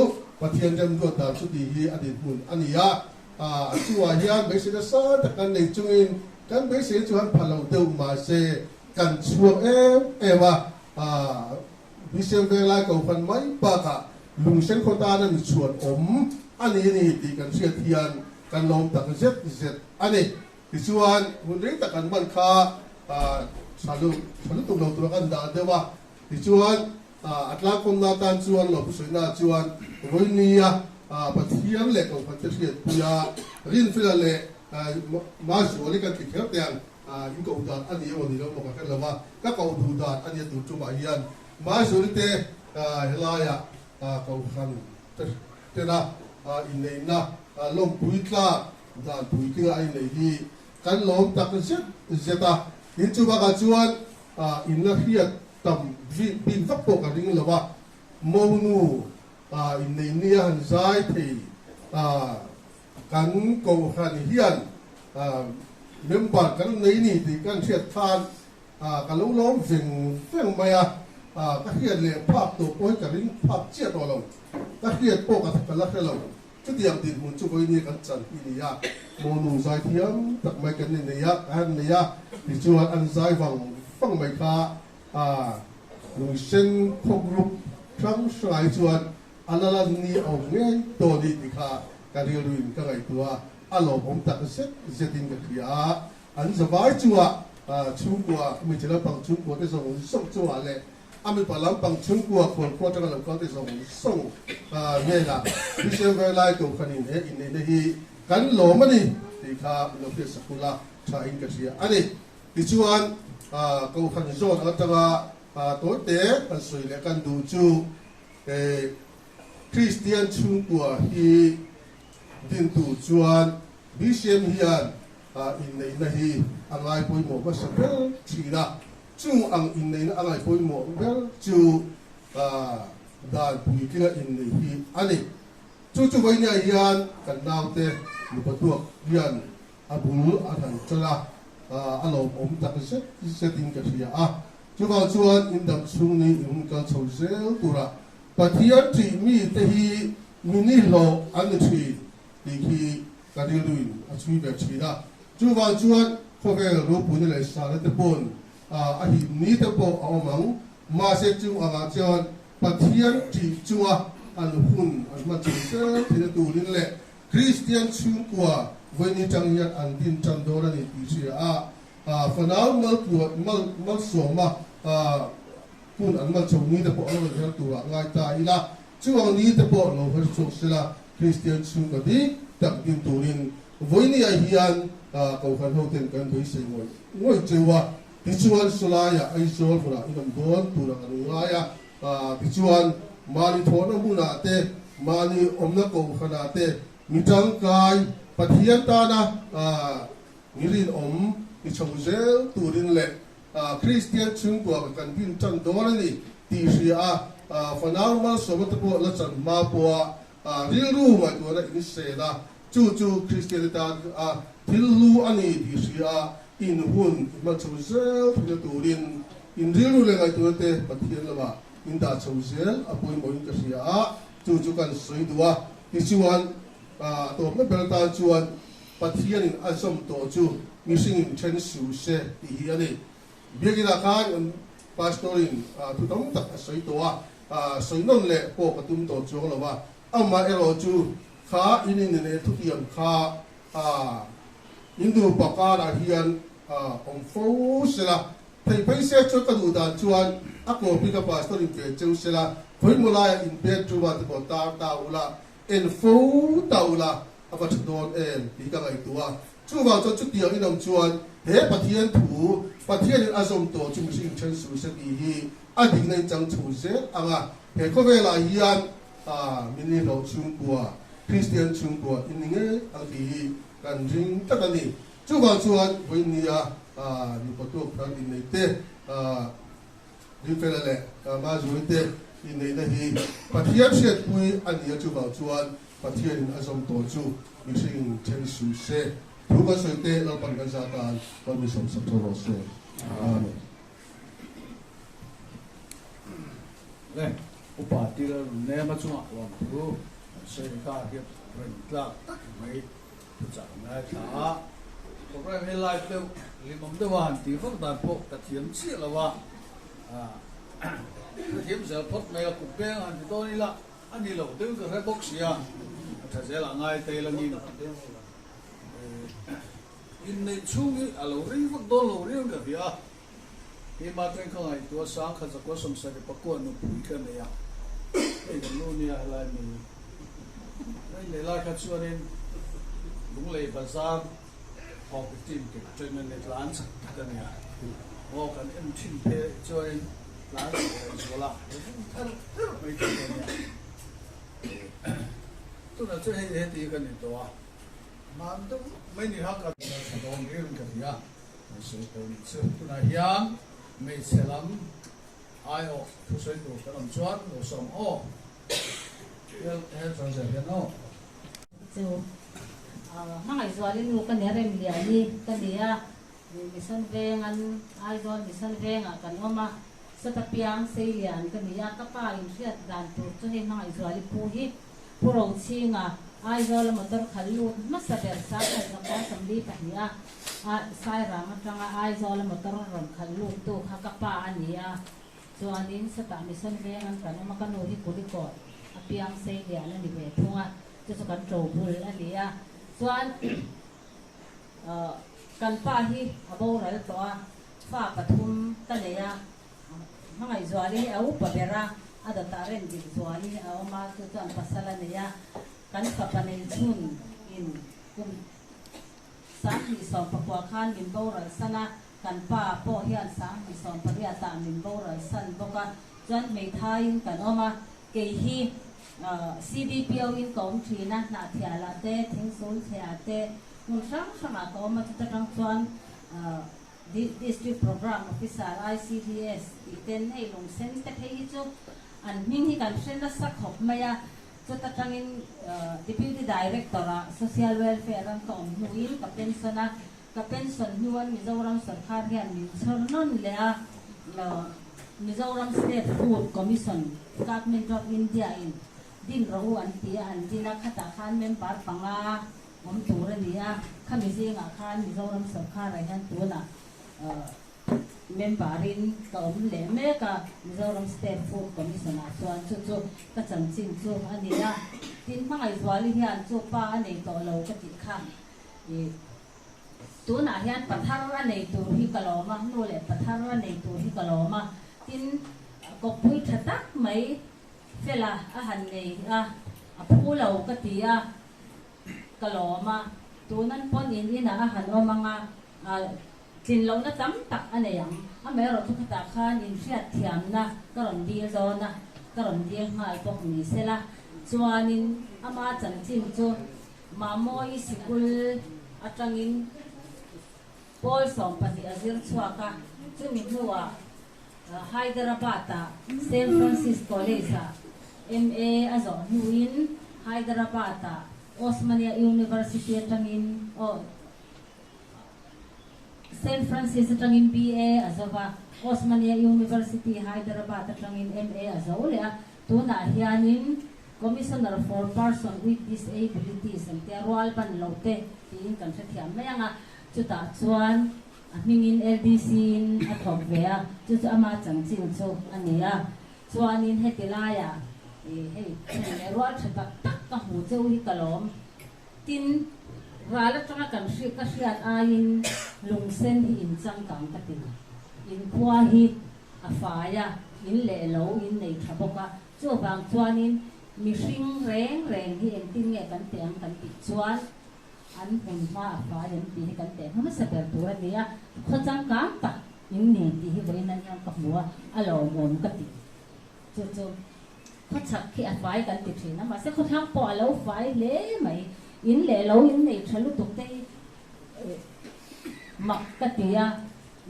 Pathian remruat dan chu tih hi a dinhmun a ni a, a chungah hian beisei nasa tak kan nei chungin kan beisei chu han pha lo deuh mahse kan chhuak em em a. Bisiam Venglai Kohhran mai bakah Lungsen khaw tana mi chhuan awm a ni ni tih kan hriat hian kan lawm tak zet zet a ni. Tichuan, hun rei tak an hman kha tha lutuk lo tura kan dah deuh a. Tichuan, a tlangkawmna atan chuan lawmpusawiina chuan vawinia Pathian leh Kohhran te hriatpuia Rinfela leh Mazuali kan ti kher teh ang, in koh dan a ni emaw ni lo emaw ka hre lo va, ka koh duh dan a nia tur tumah hian Mazuali te helaiah Kohhran tena inneihna lawmpui tlak dan puitlinga a inneih hi kan lawm tak zet zet a. Tin, chu bakah chuan inla hriat tam bik vak pawh ka ring lo a, monu inneih nia han zai thei kan Kohhran hian member kan nei ni tih kan hriat khan Ka lo lawm veng veng mai a, ka hriat leh phak tawh pawh hi ka ring phak chiah tawh lo. Ka hriat pawh ka ka la hre lo. Chutiang dinhmun chu vawinia kan chan hi ni a, mawnu zai thiam tak mai kan ni nei a, ka han nei a, tichuan an zai vang vang mai kha lungsen khaw group hrang hrangah hi chuan a la lan ni a awm ngei tawh a ni tih kha ka rilruin ka ngaihtuah a, a lawmawm tak zet zetin ka hria a. An zavai chungah chhungkua, hmeichhe lampang chhungkua te zawng zawng chungah leh a mipa lampang chhungkua khualkhua atanga lo kal te zawng zawng hnenah Bishop Verlai Kohhranin he inneihna hi kan lawm a ni tih kha min lo hriat sak ula tha in ka hria a ni. Tichuan Kohhran zawn atanga tawite kan sawi leh kan duh chu Kristian chhungkua hi dintu chuan BCM hian Inneihna hi a ngai pawimawh hmasa ber thin a, chung ang inneihna a ngai pawimawh ber chu dan puitlinga inneih hi a ni. Chu chu vawinia hian kan naute nupa tuak hian a bul a hran tan a, a lawmawm tak zet zetin ka hria a. Chuvang chuan indam chhung ni in hun kal chho zel tura Pathian ṭih mite hi mi nihlawh an ni ṭhin tih khi Ka rilruin a chhui ve thin a, chuvang chuan khawvel ropuina leh sahna te pawn a hip ni te pawh a awm ang. Mahse chung angah chuan Pathian ṭih chunga an hun an hman chho zel thina turin leh Kristian chhungkua vawiin tang hian an din tan dawn a ni tih hria a, fanau malsawma hun an hman chho ni te pawh a lo inher turah ngai ta ila. Chu ang ni te pawh lo her chhuak sela, Kristian chhungkaw dik tak din turin vawinia hian Kohhran hoten kan beisei ngawih ngawih cheu a. Tichuan Sawlaiah Aizawl hmunah in awm dawn tur ang an ngai a. Tichuan mahni thawhna hmunah te, mahni awmna Kohhranah te mi tangkai Pathian tana mi rinawm ti chho zel turin leh Kristian chhungkua kan din tan dawn a ni tih hria a, fanau malsawmna te pawh la chan hma pawha rilru ngaihtuahna in sel a, chu chu Kristian te tan a thil hlu a ni tih hria a, in hun i hman chho zel theihna turin in rilru leh ngaihtuahna te Pathian lamah in dah chho zel a pawimawhin ka hria a, chu chu kan sawi duh a, tichuan a tawpna ber tan chuan Pathianin a zawm tawh chu mihringin then su se tih hi a ni. Biakinah khan Pastor-in thu tam tak a sawi tawh a, sawi nawn leh pawh ka tum tawh chuang lo a, amah erawh chu kha in inneih thutiam kha in nupa karah hian awm fo sela, thei phei se chuan ka duh dan chuan a copy ka Pastor-in ve cheu sela, khawimaw laiah in bedroom-ah te pawh tar ta ula, en fo ta ula, A va tha dawn em tih ka ngaihtuah a, chuvang chuan chutiang in awm chuan he Pathian thu, Pathianin a zawm tawh chu mihring then su se tih hi a dikna in chang chho zel ang a, he khawvelah hian min ni hlauh chhungkua, Kristian chhungkua in ni ngei ang tih hi kan ring tlat a ni. Chuvang chuan vawinia nupa tuak thar inneih te, Rinfela leh Mazuri te inneihna hi Pathian hriatpui a ni a, chuvang chuan Pathianin a zawm tawh chu mihring then suh se. Thu kan sawi te Lalpan kan zah tan kan mi sawmsak tho rawh se. Amen. Le upa til nema chungah lawmthu kan sawi ta hian reng tlak tak mai thuchah kan ngaithla a. Program hi live deuh hlimawm deuh a han tih vak dan pawh ka thiam chiah lo a, ka thiam zel phawt mai a, kut beng han ti dawn ila. A ni lo deuh ka hre bawk sia, a tha zel a ngai te langin. Inneih chhung hi a lo rei vak dawn lo riau in ka hria a, keimah atangin ka ngaihtuah sang khat zakua sawmsarih pakua nupui ka nei a, hei kan nu nia helai mi ka inneih lai kha chuanin Lunglei bazar hockey team captain a ni tlan chak tak a nia, aw kan en thin te chuanin tlan chak leh zual a vung ther ther mai thin a nia, tunah chuan hei heti hi ka ni tawh a. Hman deuh mai ni kha ka tha dawn riau in ka ti a, kan sawi tawh nih chu. Tunah hian hmeichhe lam aiawh thusawi tur kan awm chuan lo sawm aw. Hel hel chuan zel hian aw. Chu Hmangaihzuali nu ka nia Remliani ka ni a, Mission Veng an Aizawl Mission Vengah kan awm a, Sata piang Seilian ka ni a, ka pa inhriat dan tur chu hei Hmangaihzuali pu hi Pu Rochhinga, Aizawla motor khalh lut hmasa ber Sangkhat Zakua 42 a Sairang atanga Aizawla motor rawn khalh lut tu kha ka pa a ni a, chuanin sawtah Mission Veng an kan awm a, ka nu hi Kulikawt a piang sei lian a ni ve thung a, chu chu kan to bul a ni a, chuan kan pa hi a boral tawh a, fa pathum ka nei a. Hmangaihzuali hi a upa ber a, a dawtah Remdikzuali a awm a, chu chuan pasal a nei a, kan fapa nei chhun in kum 2019 khan min boral san a, kan pa pawh hian 2018 ah min boral san bawk a, chuan hmeithaiin kan awm a, kei hi CDPO in ka awm thin a, Hnahthialah te, Thingsulthliah te, hmun hrang hrangah ka awm a, chuta tang chuan District Programme Officer, ICDS, tih ten hei lungsen te phei hi chu an hming hi kan hre nasa khawp mai a, chuta tangin Deputy Director ah Social Welfare an ka awm hnuin ka pension a, ka pension hnuan Mizoram sorkar hian min chhawr nawn leh a, Mizoram State Food Commission, Government of India in din rawh u an ti a, an din a, khatah khan member panga awm tur a ni a, khami zingah khan Mizoram sorkarah hian tunah member in ka awm leh mek a, Mizoram State Food Commission ah chuan chu chu ka chanchin chu a ni a, tin Hmangaihzuali hian chu pa a nei tawh lo ka tih kha ih tunah hian pathar a nei tur hi ka lawm a, nu leh pathar a nei tur hi ka lawm a, tin kawppui tha tak mai fela a han nei a, a phu lo ka ti a. Ka lawm a, tunan pawn in inah a han awm ang a, tlin lohna tam tak a nei ang. Amaherawh chu khatah khan inhriat thiamna ka rawn dil dawn a, ka rawn dil nghal bawk ni sela. Chuanin ama chanchin chu Mamawii sikul atangin pawl 12 a zir chhuak a, chumi hnuah Hyderabad-ah Saint Francis College-ah MA a zawh hnuin Hyderabad-ah Osmania University atangin aw Saint Francis atangin BA a zo va, Osmania University Hyderabad atangin MA a zo leh a, tunah hianin Commissioner for Person with Disabilities an tia rual ban lo te tiin kan hrethiam mai ang a, chutah chuan A hmingin LDC in a thawk ve a, chu chu ama chanchin chu a ni a. Chuanin heti laiah ih hei then leh rual tha tak tak ka hmu cheu hi ka lawm. Tin, ral atanga kan hri ka hriat aiin lungsen hi in changkang ka ti. In khua hi a fai a, in leh lo in nei tha bawk a. Chuvang chuanin mihring reng reng hi engtin nge kan teh ang kan tih chuan, An hmun hma a fai an tih hi kan teh hmasa ber tur a ni a, khaw changkang tak in ni tih hi vawiin an hian ka hmu a, a lawmawm ka ti. Chu chu khaw chhak khi a fai kan ti thin a, mahse khaw thlang pawh a lo fai hle mai. In leh lo in nei tha lutuk te hi mak ka ti a,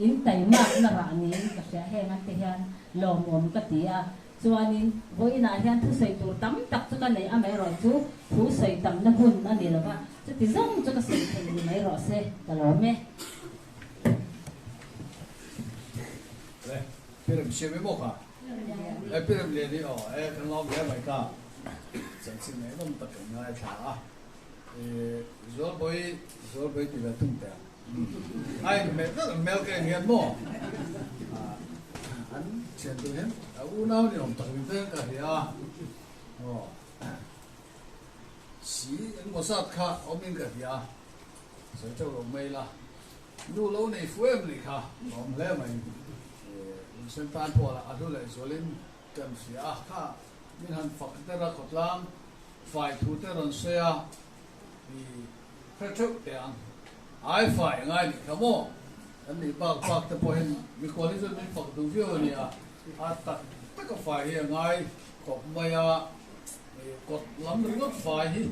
in taimakna rah niin ka hria heng an te hian lawmawm ka ti a. Chuanin, vawiinah hian thusawi tur tam tak chu ka neih amaherawh chu thu sawi tamna hun a ni lova, chuti zawng chu ka sawi thei ni mai rawh se, ka lawm e. Le, Pirem siam i maw kha? E Pirem lian i aw, e kan lawm hle mai ka, chanchin ngei nawm tak kan ngaithla a, e Zualbawi, Zualbawi ti ve thung teh ang. A inhmeh vek ang hmel ka en hian maw? An thian tur hian a unau ni awm tak ni te ka hria a. Aw. Si engmaw zat kha awmin ka hria. Sawi teuh lo mai la. Nu lo nei fu em nih kha lawm hle mai. Lungsen tan pawh lah a hlu leh zualin kan hria a, kha min han fak der a khawtlang fai thu te rawn sawi a, i hre theuh teh ang. Ai fai ngai nih kha maw? Kan nih bak bak te pawh hian mikhual hi chuan min fak duh viau a nia, a tak tak a fai hi a ngai khawp mai a, kawt lam ringawt fai hi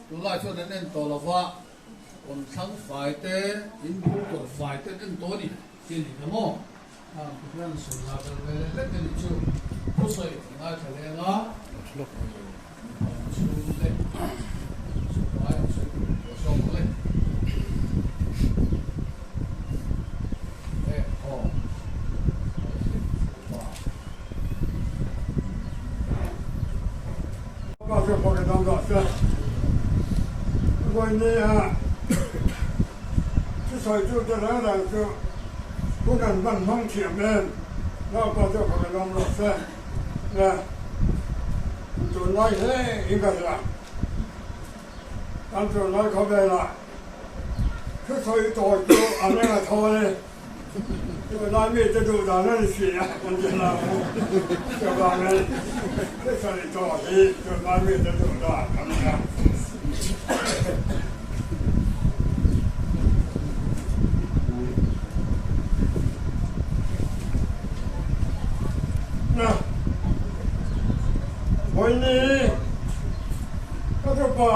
tunlai chuan an en tawh lo va, Kawmthlang fai te, in bul kawt fai te an en tawh a ni tih a ni kha maw? Khang te hian sawi la ber ve leh hlek a nih chu. Thusawi a ngaithla leng a, mipa chhung te chhunglai an sawi tur tur a sawm ang le. Eh aw, pa. Tunlai mite duh dan a ni si a, kan ti hlauh a, chuvangin thusawi tawh hi tunlai mite duh dan a ni a. Na, Vawiini ka tupa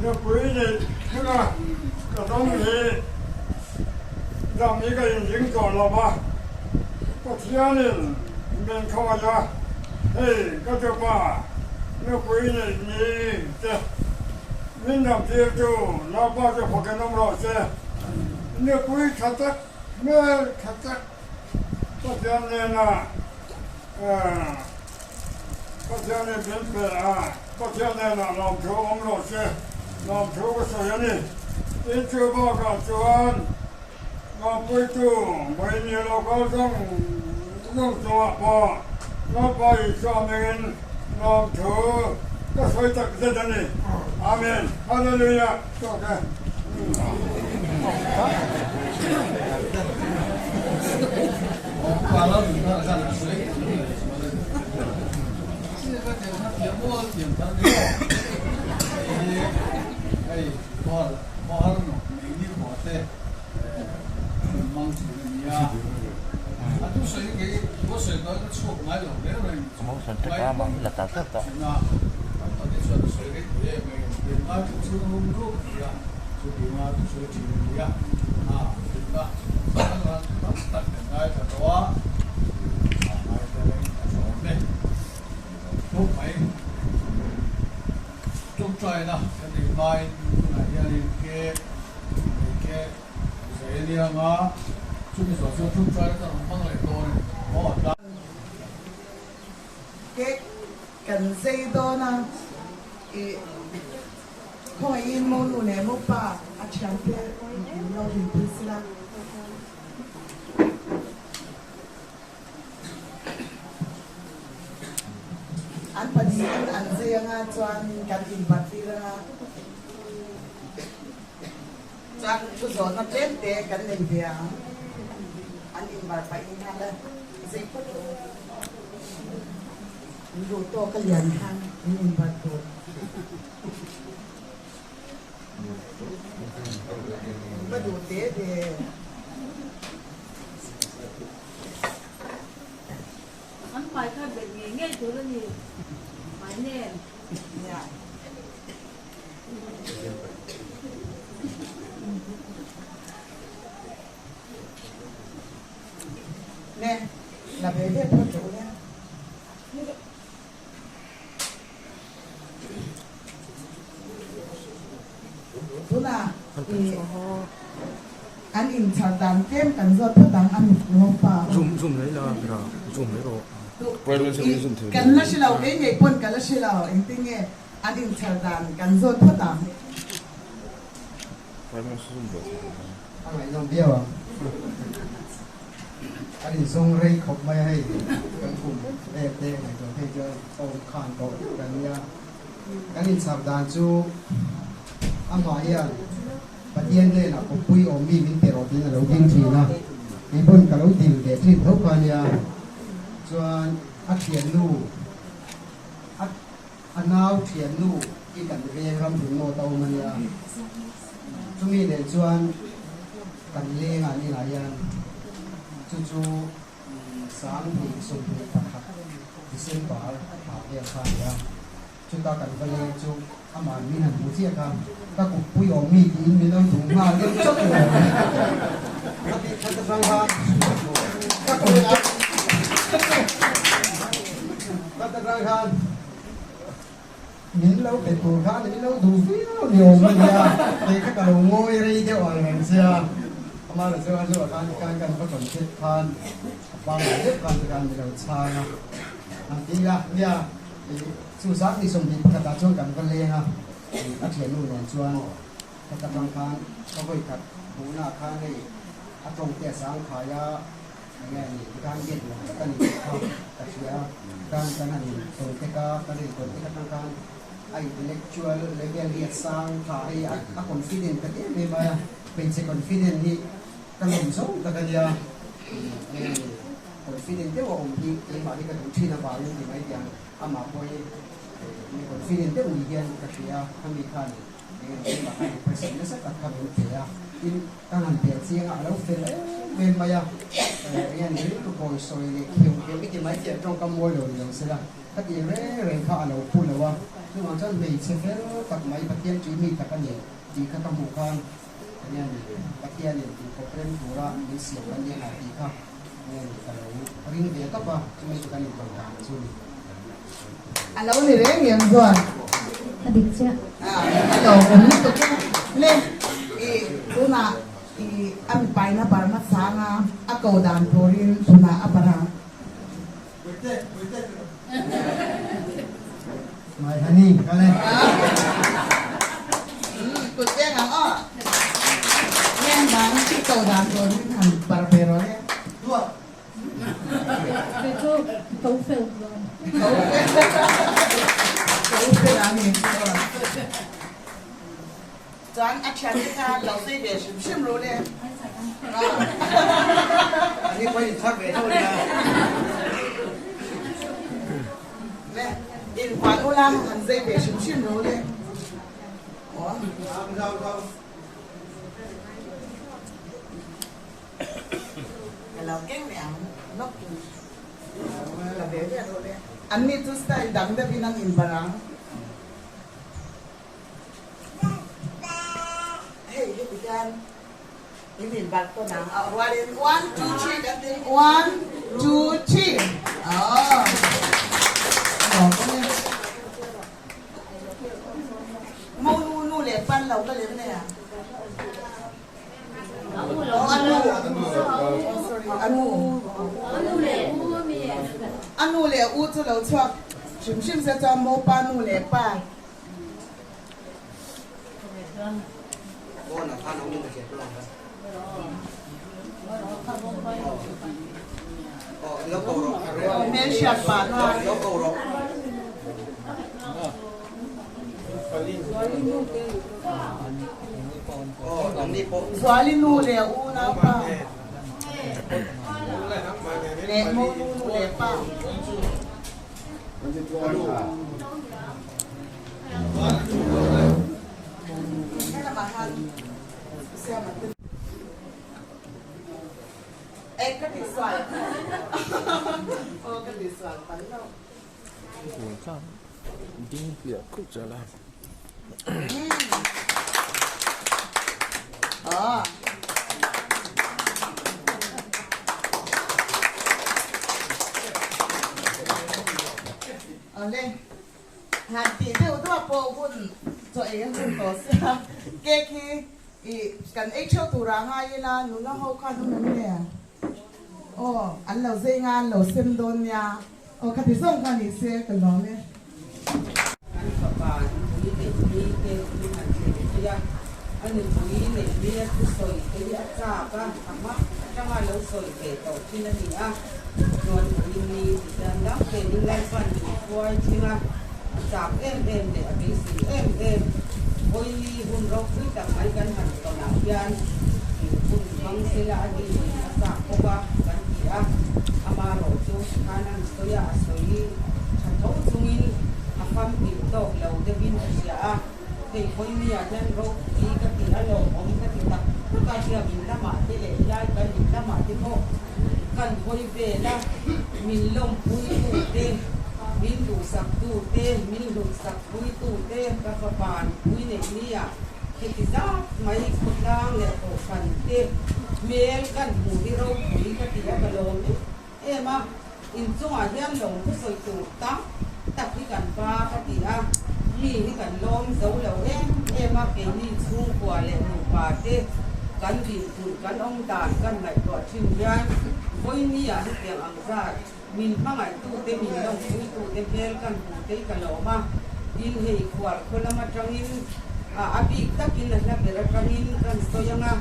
nupui neih hunah ka dawng hi Dam hi ka inring tawh lo va, Pathianin min khawi a, hei ka tupa nupui neih ni te min dam tirtu Lalpa chu fawkin awm rawh se. Nupui tha tak, hmel tha tak Pathian nena Pathianin min pe a, Pathian nena lawmthu awm rawh se, lawmthu ka sawi a ni. Tin chu bakah chuan lawmpuitu Vawiini lo kal zawng zawng chungah pawh Lalpa Isua hmingin lawmthu ka sawi tak zet a ni. Amen. Hallelujah. Tawk e. Cake kan zei dawn a, ih khawngaihin monu leh mopa a thiante in lo rinpui sila. An pahnihin an zei anga chuan kan inbat tir anga chuan thu zawhna tlem te kan nei ve ang. An inbar pahin khan a zei phawt rawh u. In duh tawk a lian khan in inbar tur. In va duh te ve. An hmai kha bet ngei ngei tur a ni hmai nen. Nia. Ne, la ve ve phawt rawh u le. Tunah i an inchhar dan tlem kan zawt phawt ang a mipa ho. Zoom zoom mai la bira zoom mai rawh. Kan la hre lo kei ngei pawn ka la hre lo engtin nge an inchhar dan kan zawt phawt ang. A ngaihnawm viau ang. An inzawng rei khawp mai a hei kan kum vel te ngaihtuah phei chuan awm khan tawh deuh kan nia. Kan inchhar dan chu amah hian Pathian hnenah kawppui awm mi min pe rawh tiin a lo ding thin a, kei pawn ka lo dil ve thin tho kha ania. Chuan a thiannu, a a nau thiannu hi kan veng ram hlun nawt a awm ania. Chumi nen chuan kan leng ah ninah hian chu chu 2021 December thla vel kha a ni a. Chuta kan va leng chu amah min han hmu chiah kha, ka kutpui awm mi tiin min lo duh nghal deuh chauh lo a ni. Ka tih khat atang khan ka kut khat atang khan min lo be tur khan min lo duh viau ni awm a nia, kei kha ka lo ngawi rei deuh ang reng sia. Amaherawhchu a hnuah khan tikhan kan va contact khan a pangngai deuh khan tikhan min lo chhang a, an ti a nia. Chu 2021 ah chuan kan va leng a, a thiannu nen chuan heta tang khan ka vawi khat hmuhna ah khan hei a tawng te a sang khai a, enge ni tikhan gate nuam tak a ni tih kha ka hria a, tikhan kan han in tawn tek a, kan in tawn tek atang khan a intellectual level hi a sang tha hei a confident ta em em mai a, hmeichhe confident hi ka lawm zawng tak a nia, enge ni. Confident deuh a awm hi keimah hi ka duh thin avangin ti mai tiang amah pawh hi mi confident deuh ni hian ka hria a, khami khan eng emaw keimah khan impression nasa tak kha min pe a, tin ka han pian chiang a, a lo fel em em mai a, eng nge ni rilru kawi sawi leh kheuh kheuh i ti mai tiang tawngkam mawi lo ni lo sela ka ti reng reng kha a lo pu lo a, chuvang chuan hmeichhe fel tak mai Pathian tih mi tak a ni tih kha ka hmuh khan eng nge ni Pathianin inkawp rem tura min siam kan nia tih kha. Nge ni ka lo ring ve tawp a, chumi chu kan intawn dan chu ni. A lo ni reng em chuan? A dik chiah. A lo awm lutuk e. Le, i tunah i a mipaina bar hmasa anga a ko dan turin tunah a bar ang. My honey, ka le. Kut peng ang aw. Leng dan chi ko dan turin han bar ve rawh le. Duat. Kei chu ko fel dawn. Ko fel. Ko fel a ni. Chuan a thiante kha lo sawi ve hrim hrim ru le. Ani pawh in chhak ve tho nia. Le in huan ula han zai ve hrim hrim ru le. Ka lo keng leh ang lawk la ve ve ru le. Anni chu style dang deuhin an inbar ang. Hei heti hian in inbarh tawn ang a rualin one two three kan ti one two three aww Mo nu nu leh pan lo ka lem nei a Anu anu anu leh u chu lo chhuak hrim hrim se chuan mo pa nu leh pa. Zuali nu leh unau pa leh mo nu nu leh pa. Awle, han tih deuh duah pawh hun chaw ei a hun tawh sia, cake hi ih kan ei theuh turah ngai ila nula ho khan awm em le? Aw, an lo zei nga an lo sem dawn nia, aw khati zawng kha ni se ka lawm e. Kan fapa nupui neih ni te min han thlen pui a, a nupui neih ni a thusawi te hi a chak a, a hma atanga lo sawi ve tawh thin a ni a, chuan vawiin ni ti hian dam tenin Lalpan min hruai thin a, a chak em em leh a beisei em em. Vawiini hun ropui tak mai kan han tawnah hian hun hmang sela a ni in a chak bawk a kan ti a, amarawh chu khan an sawi a, a sawi tha tho chungin a famkim tawk lo deuhin a hria a, hei Vawiini-ah hian ropui ka ti a lawmawm ka ti tak tak a, biakinn lamah te leh helai kan in lamah te pawh kan hawi vel a, min lawmpui tute, min duhsak tute, min hlutsak puitu te ka fapa nupui neih nia heti zat mai khawtlang leh kohhran te hmel kan hmuh hi ropui ka ti a ka lawm em em a, inchungah hian lawm thusawi tur tam tak hi kan pa ka ti a, mi hi kan lawm zo lo em em a, keini chhungkua leh nupa te kan dinhmun kan awm dan kan ngaihtuah thin hian vawinia hetiang ang zat Min hmangaihtute, min lawmpuitute hmel kan hmu te hi ka lawm a, tin hei khual khaw lam atangin a bik takin a hla ber atangin kan sawi ang a,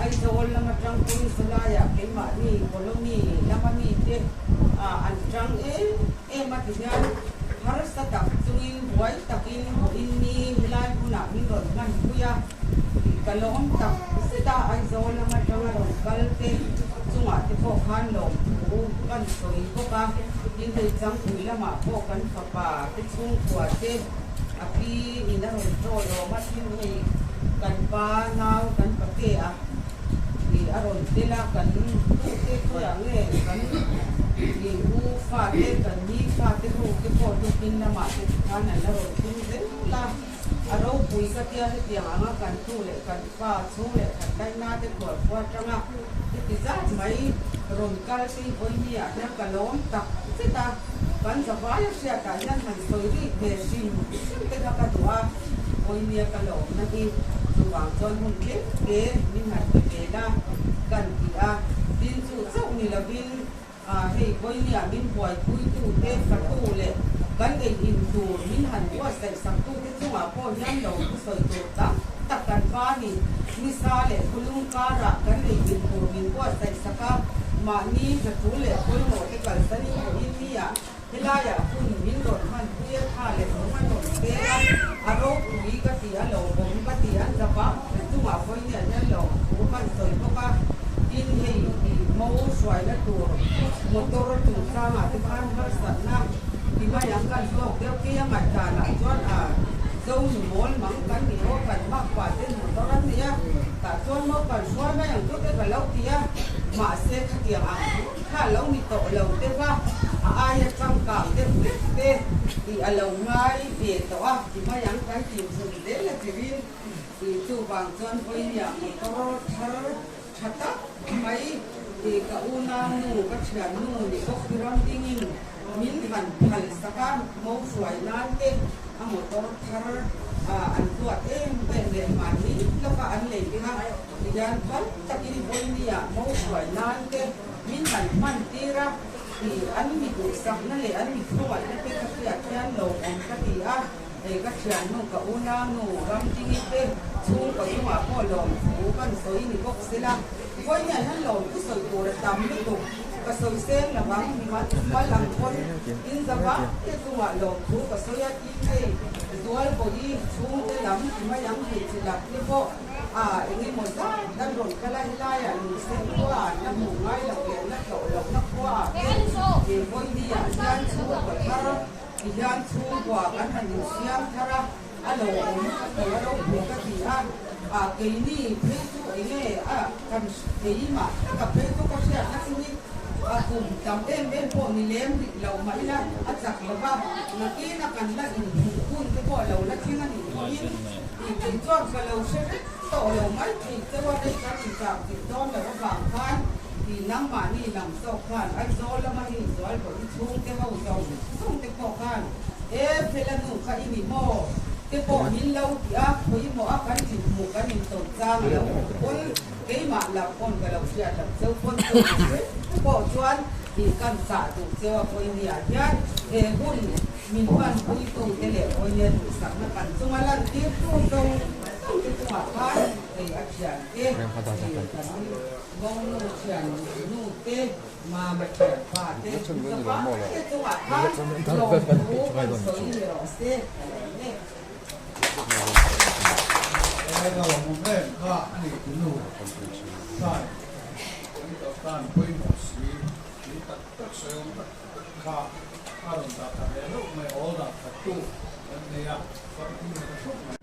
Aizawl lam atang pawhin sawlaiah keimahni colony lama mite an tang em em a ti hian harsa tak chungin buai takin vawiin ni helai hmunah min rawn hmanpui a. Ka lawm tak zet a, Aizawl lam atanga rawn kal te chungah te pawh khan lawmthu kan sawi bawk a, tin hei Changpui lamah pawh kan fapa te chhungkua te a pi in a rawn chaw lawm a, tin hei kan pa nau kan pate a ih a rawn tel a, kan tute khawiah nge kan ih u fate kan ni fate ho te pawh tukin lamah te tikhan an la rawn thleng zel a. A ropui ka tia hetiang anga kan tu leh kan fa chhung leh khat laina te khual khua atanga heti zat mai rawn kal te hi vawinia hian ka lawm tak zet a, kan zavaia hriatah hian han sawi rik ve hrim hrim te kha ka duh a, vawinia ka lawmna hi chuvang chuan hun tlem te min han pe ve la kan ti a, tin chu chauh ni lovin A, hei vawinia min buaipuitute, fatu leh kan ei in tur min han buatsaih saktute chungah pawh hian lo thusawi tur tam tak kan va ni. Nisa leh khulung karah kan ei in tur min buatsaih sak a, mahni hlathu leh pawimawh te kalsanin vawiin nia helaiah hun min rawn hmanpui a, tha leh lung a rawn peng a, a ropui ka ti a, lawmawm ka ti an zava chungah vawinia hian lo thu kan sawi bawk a. Tin, hei hi mo hruaina tur motor chungchangah te khan harsatna ti mai ang kan hlawk deuh khi a ngaihdanah chuan a zo nu mawl mang kan ni aw kan mak pah ten motor an nei a tah chuan mo kan hruai mai ang chu te ka lo ti a mahse khatiang ang kha lo ni tawh lo te va a aia changkang deuh hlek te tih a lo ngai ve tawh a ti mai ang kan tih chhun zel a chirin Tih chuvang chuan vawinia motor thar tha tak mai tih ka unau nu, ka thian nu ni bawk hi ram dingin min han phal sak a, mo hruai nan te a motor thar an duat em em leh mahni lawka an lei kha tihian phal takin vawinia mo hruai nan te min han hman tir a tih an mi duhsakna leh an mi khawngaihna te ka hriat hian lawmawm ka ti a. Hei ka thiannu ka unau Ramdingi te chhungkaw chungah pawh lawmthu kan sawi ni bawk sela, vawiin hian lawmthu sawi tur a tam lutuk, ka sawi seng lo ang, mal mal ang pawn in zava te chungah lawmthu ka sawi a tin hei Zualbawi chhungte lam ti mai ang hmeichhe lam te pawh a eng emaw zat an rawn kal a, helaiah lungsen khua an la hmuh ngai loh leh la tlawh lohna khuaah te vawiin hian chhungkaw thar Ti hian chhungkua kan han insiam thar a, a lo awm ka ti a ropui ka ti a, a keini phei chu enge a kan keimah taka phei chu ka hriatna chu hi a kum tam em em pawh ni lem rih lo mah ila a chak lo va, nakin a kan la inhmuh hun te pawh lo la thleng a nih pawhin tih kei chuan ka lo hre vek tawh lo mai thei cheu a, rei kan inchak tih dawn loh avang khan tih nangmahni lam zawk khan Aizawl lama hi inzual pawh I chhungte ho zawng zawng te pawh khan e Fela nu kha i ni maw te pawh min lo ti a, khawimaw a kan inhmuh kan intawn chang a lo awm pawn keimah lam pawn ka lo hriat loh cheu pawn chu te pawh chuan tih kan chah duh cheu a vawinia hian he hun min hmanpuitu te leh vawinia duhsakna kan chunga lantirtu zawng zawng te chungah khan hei a thiante kan monu thian nu te Mama thian pa te Mizopa te chungah khan lawmthu kan sawi ni rawh se ka lawm e. Aia lawmawm em kha a ni tunu Sai kan kal tan pawimawh si thil tak tak sawi awm tak tak kha a rawn dah tha ve hlauh mai awl dah that tu kan nei a famkim ve ta khawp mai.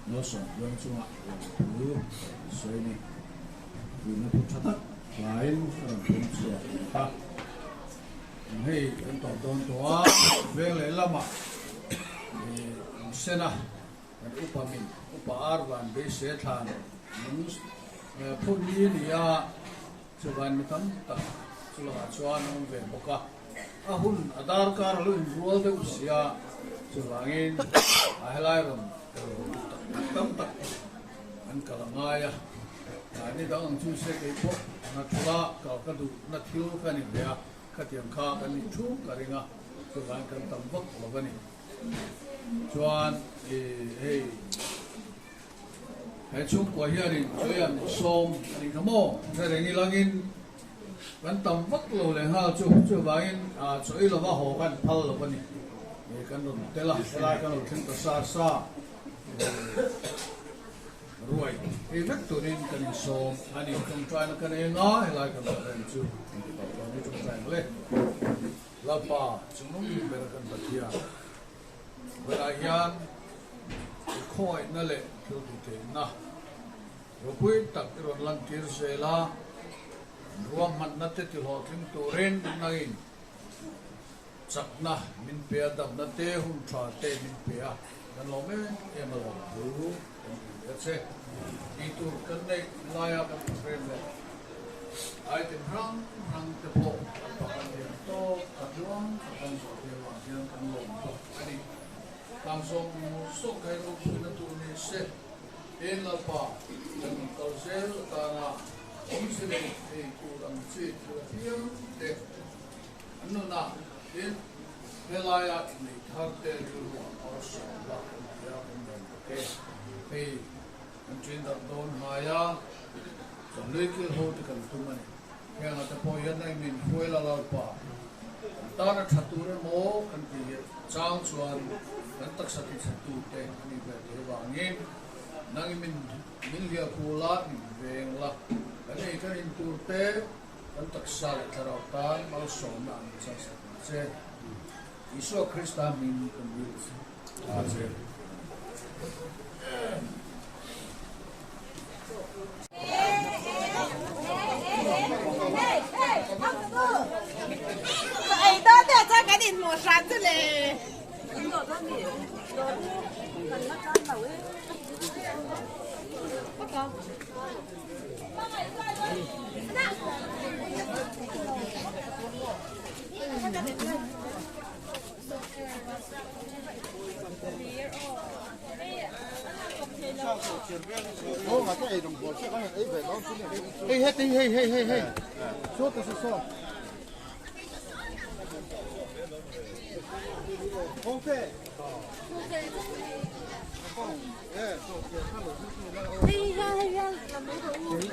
Malsawmtluang chungah lawmthu kan sawi a ni. Puihna thu tha tak hlain a rawn pawm chhuak bawk a. Hei kan tawp dawn tawh a, veng leh lamah an sen a, kan upa min upa ar van beisei a thlan lung phun ni a ni a, chuvain mi tam tak chu lakah chuan a awm ve bawk a. A hun a darkar a lo inrual deuh sia, chuvangin a helai rawn tel tak tak tam tak an kal a ngai a. Ni dang ang chu se kei pawh na thula kal ka duh na thil ka ni ve a, khatiang kha kan nih thu ka ring a, chuvangin kan tam vak lo a ni. Chuan i hei he chhungkua hianin chawiah min sawm a nih kha maw? Hre reng ilangin Kan tam vak lo leh nghal chu chuvangin chaw i lova haw kan phal lo a ni. Kan rawn tel a, helai kan lo thleng ta sa sa ruai ei vek turin kan insawm a ni. Tawngtaina kan eng a, helai kan rawn rem chu kan ti tawh dawn ni tawngtai ang le. Lalpa chungnung ber kan Pathian bulah hian i khawngaihna leh thil tihtheihna Ropui tak i rawn lantir zel a, ruahmanna te tihlawhtling turin nangin chakna min pe a, damna te, hun tha te min pe a, kan lawm em em a lawm thu kan ti leh a che. Tih tur kan neih laia kan program leh item hrang hrang te pawh kan pakhat lian tawk a tluang tak kan zawh te avang hian kan lawm bawk a ni. Tlang zawng zawng kha hi ropuina tur ni se. Eng Lalpa, kan rawn kal zel atana awmze nei thei tur ang chi thil apiang te an nunah tin helaia innei thar te rilru ah malsawm la kan ti a, kan rawn bawk e. Hei kan ṭin darh dawn hnai a, chuan lui kil ho te kan tum a ni. Heng ate pawh hian nai min hruai la Lalpa, kan tana ṭha tur emaw kan ti hi chang chuan kan taksa tichhetu te a nih ve thei avangin nang i min min hliah khu la, min veng la, kan ei kan in tur te kan taksa leh thlarau tan malsawmna an chan sak ang che. Isua Krista hming kan dil a che.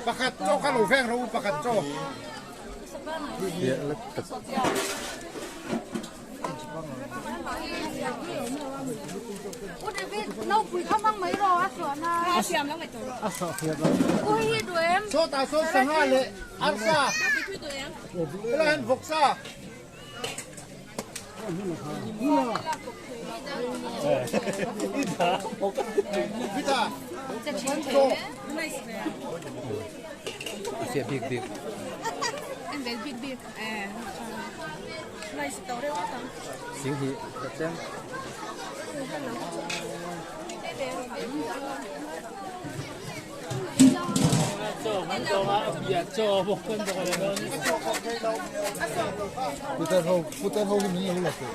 Pakhat chaw kha lo veng rawh u pakhat chaw. Sawtah sawn sangha leh arsa helaiah hian vawksa Putar ho hi min lo la teh.